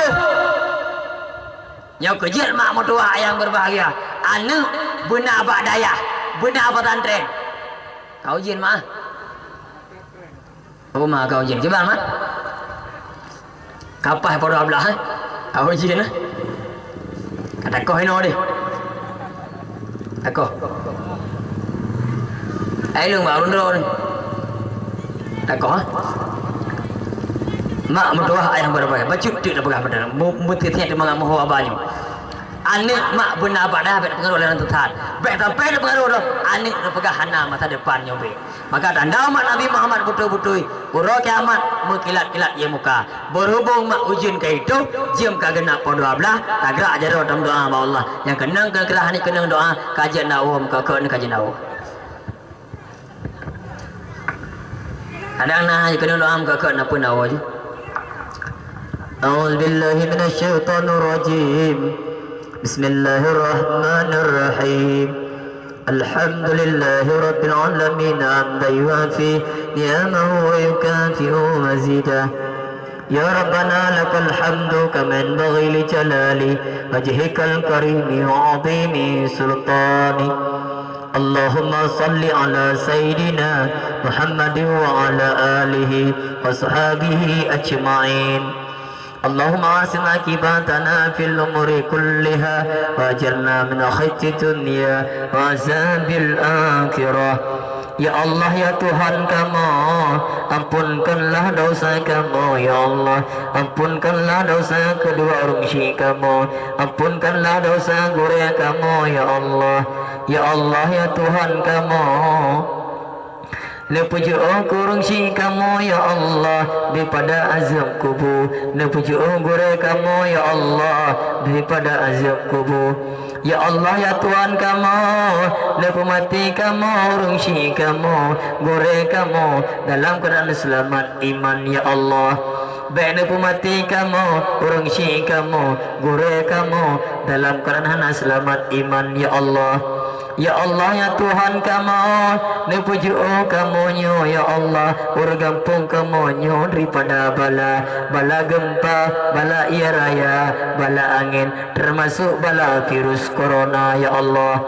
Nyoe keu jeuet mak meutuwah ayang beubahgia, aneuk beuna bak dayah, beuna pesantren. Ka ujeuen mak. Oh, mak ka ujeuen. Cuba, mak. Kapah poh dua blah, eh? Awai jih na. Ka takoh inoe deh. Takoh. Ai lôn bak rundro ni. Takoh, ha? Mak meutuwah ayah beureubai. Bacut teuk na peugah meunan. Mu-, meuteuteuet mangat meuho aba nyoe. Aneuk mak beuna bak dah bèk tapeungaruh lé ureueng sesat. Bèk sampai tapeungaruh lé aneuk tapeugah hana masa depan nyoe bèk. Maka tanda umat Nabi Muhammad beutôi-beutôi, uroe kiamat meukilat-kilat ie muka. Beureubông mak ujeuen ka itôh, jeuem ka geunap poh dua blah, tagrak jaroe tameudoá bak Allah. Nyang keunong keu keurah nyoe keunong doá, ka jeuet na uroe muka keu nyoe ka jeuet na uroe. Kadang na keunong doá muka keu na pun na uroe jih. أعوذ بالله من الشيطان الرجيم. بسم الله الرحمن الرحيم. الحمد لله رب العالمين، حمدا يوافي نعمه ويكافئ مزيده. يا ربنا لك الحمد كما ينبغي لجلال وجهك الكريم وعظيم سلطانك. اللهم صل على سيدنا محمد وعلى آله وصحبه أجمعين. اللهم أحسن عاقبتنا في الأمور كلها وأجرنا من خزي الدنيا وعذاب الآخرة. Ya Allah, ya Tuhan kamoe, ampunkanlah dosa kamoe, ya Allah. Ampunkanlah dosa keudua ureueng syik kamoe. Ampunkanlah dosa gurèe kamoe, ya Allah. Ya Allah, ya Tuhan kamoe, neupeujiôh keu ureueng syik kamoe, ya Allah, daripada azab kubu. Neupeujiôh gurèe kamoe, ya Allah, daripada azab kubu. Ya Allah, ya Tuhan kamoe, neupeumaté kamoe, ureueng syik kamoe, gurèe kamoe, dalam keuadaan seulamat iman, ya Allah. Bèk neupeumaté kamoe, ureueng syik kamoe, gurèe kamoe, dalam keuadaan hana seulamat iman, ya Allah. Ya Allah, ya Tuhan kamoe, neupeujiôh kamoe nyoe, ya Allah, ureueng gampông kamoe nyoe daripada bala, bala geumpa, bala ie raya, bala angén, teumasok bala virus corona, ya Allah.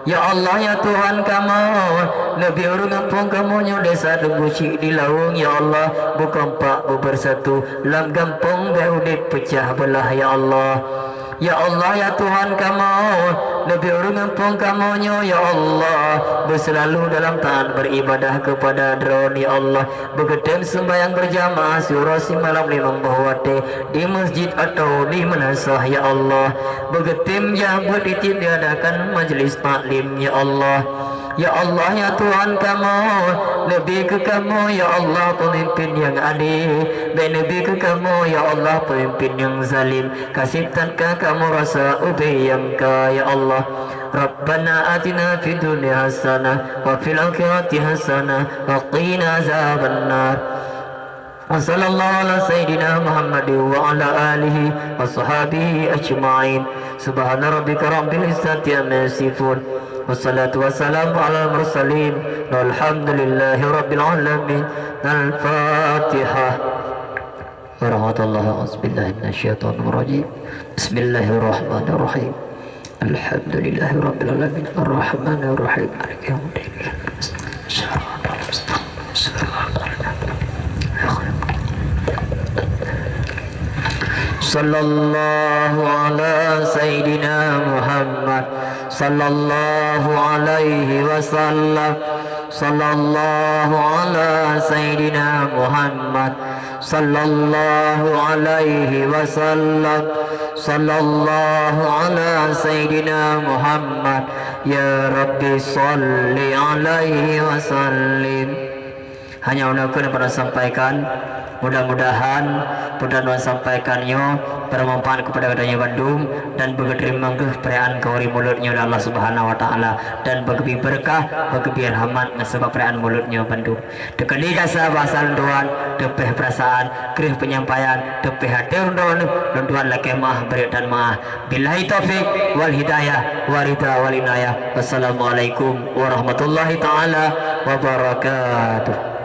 Ya Allah, ya Tuhan kamoe, neubri ureueng gampông kamoe nyoe desa Teungku Chik di Laweueng, ya Allah, beukompak, beubeusatu lam gampông, bèk udép peucah beulah, ya Allah. Ya Allah, ya Tuhan kamoe, neubri ureueng gampông kamoe nyoe, ya Allah, beuseulalu dalam taat beuribadah keupada Droe, ya Allah. Beugeutém seumbahyang beurjamaah siuroe simalam limong boh watèe di masjid atawa di meunasah, ya Allah. Beugeutém jak beuet di tieb diadakan majlis taklim, ya Allah. Ya Allah, ya Tuhan kamoe, neubri keu kamoe, ya Allah, peumimpin nyang adé. Bèk neubri keu kamoe, ya Allah, peumimpin nyang zalém. Kaseb that ka kamoe rasa ubé nyang ka, ya Allah. Rabbana atina fid dunya hasanah wa fil akhirati hasanah wa qina azabannar. Wa sallallahu ala sayyidina Muhammad wa ala alihi wa sahbihi ajma'in. Subhana rabbika rabbil izzati amma yasifun. Wassalatu wassalamu ala mursalin. Walhamdulillahi rabbil alamin. Al-Fatihah. Warahmatullahi wabarakatuh. Bismillahirrahmanirrahim. Alhamdulillahirabbil alamin. Arrahmanirrahim. Maliki yaumiddin. Sallallahu ala sayyidina Muhammad. Sallallahu alaihi wasallam. Sallallahu ala sayyidina Muhammad. Sallallahu alaihi wasallam. Sallallahu ala sayyidina Muhammad. Ya Rabbi, salli alaihi wasallim. Hanya uneukeuh dapat sampaikan, mudah-mudahan peue nyang sampaikan nyoe bermanfaat kepada geutanyoe bandum dan beugeuteurimong keuh perayaan keuhuri mulod nyoe lé Allah Subhanahu wa Taala dan beugeubri beureukat, beugeubri rahmat ngon sabab perayaan mulod nyoe bandum. Teukeudi jasa bahasa lôn tuan, teupeh perasaan, kreuh penyampaian, teupeh até lôn tuan, lôn tuan lakée meuah, bri tan meuah. Billahi taufik wal hidayah, wa ridha wal inayah. Wassalamualaikum warahmatullahi taala wabarakatuh.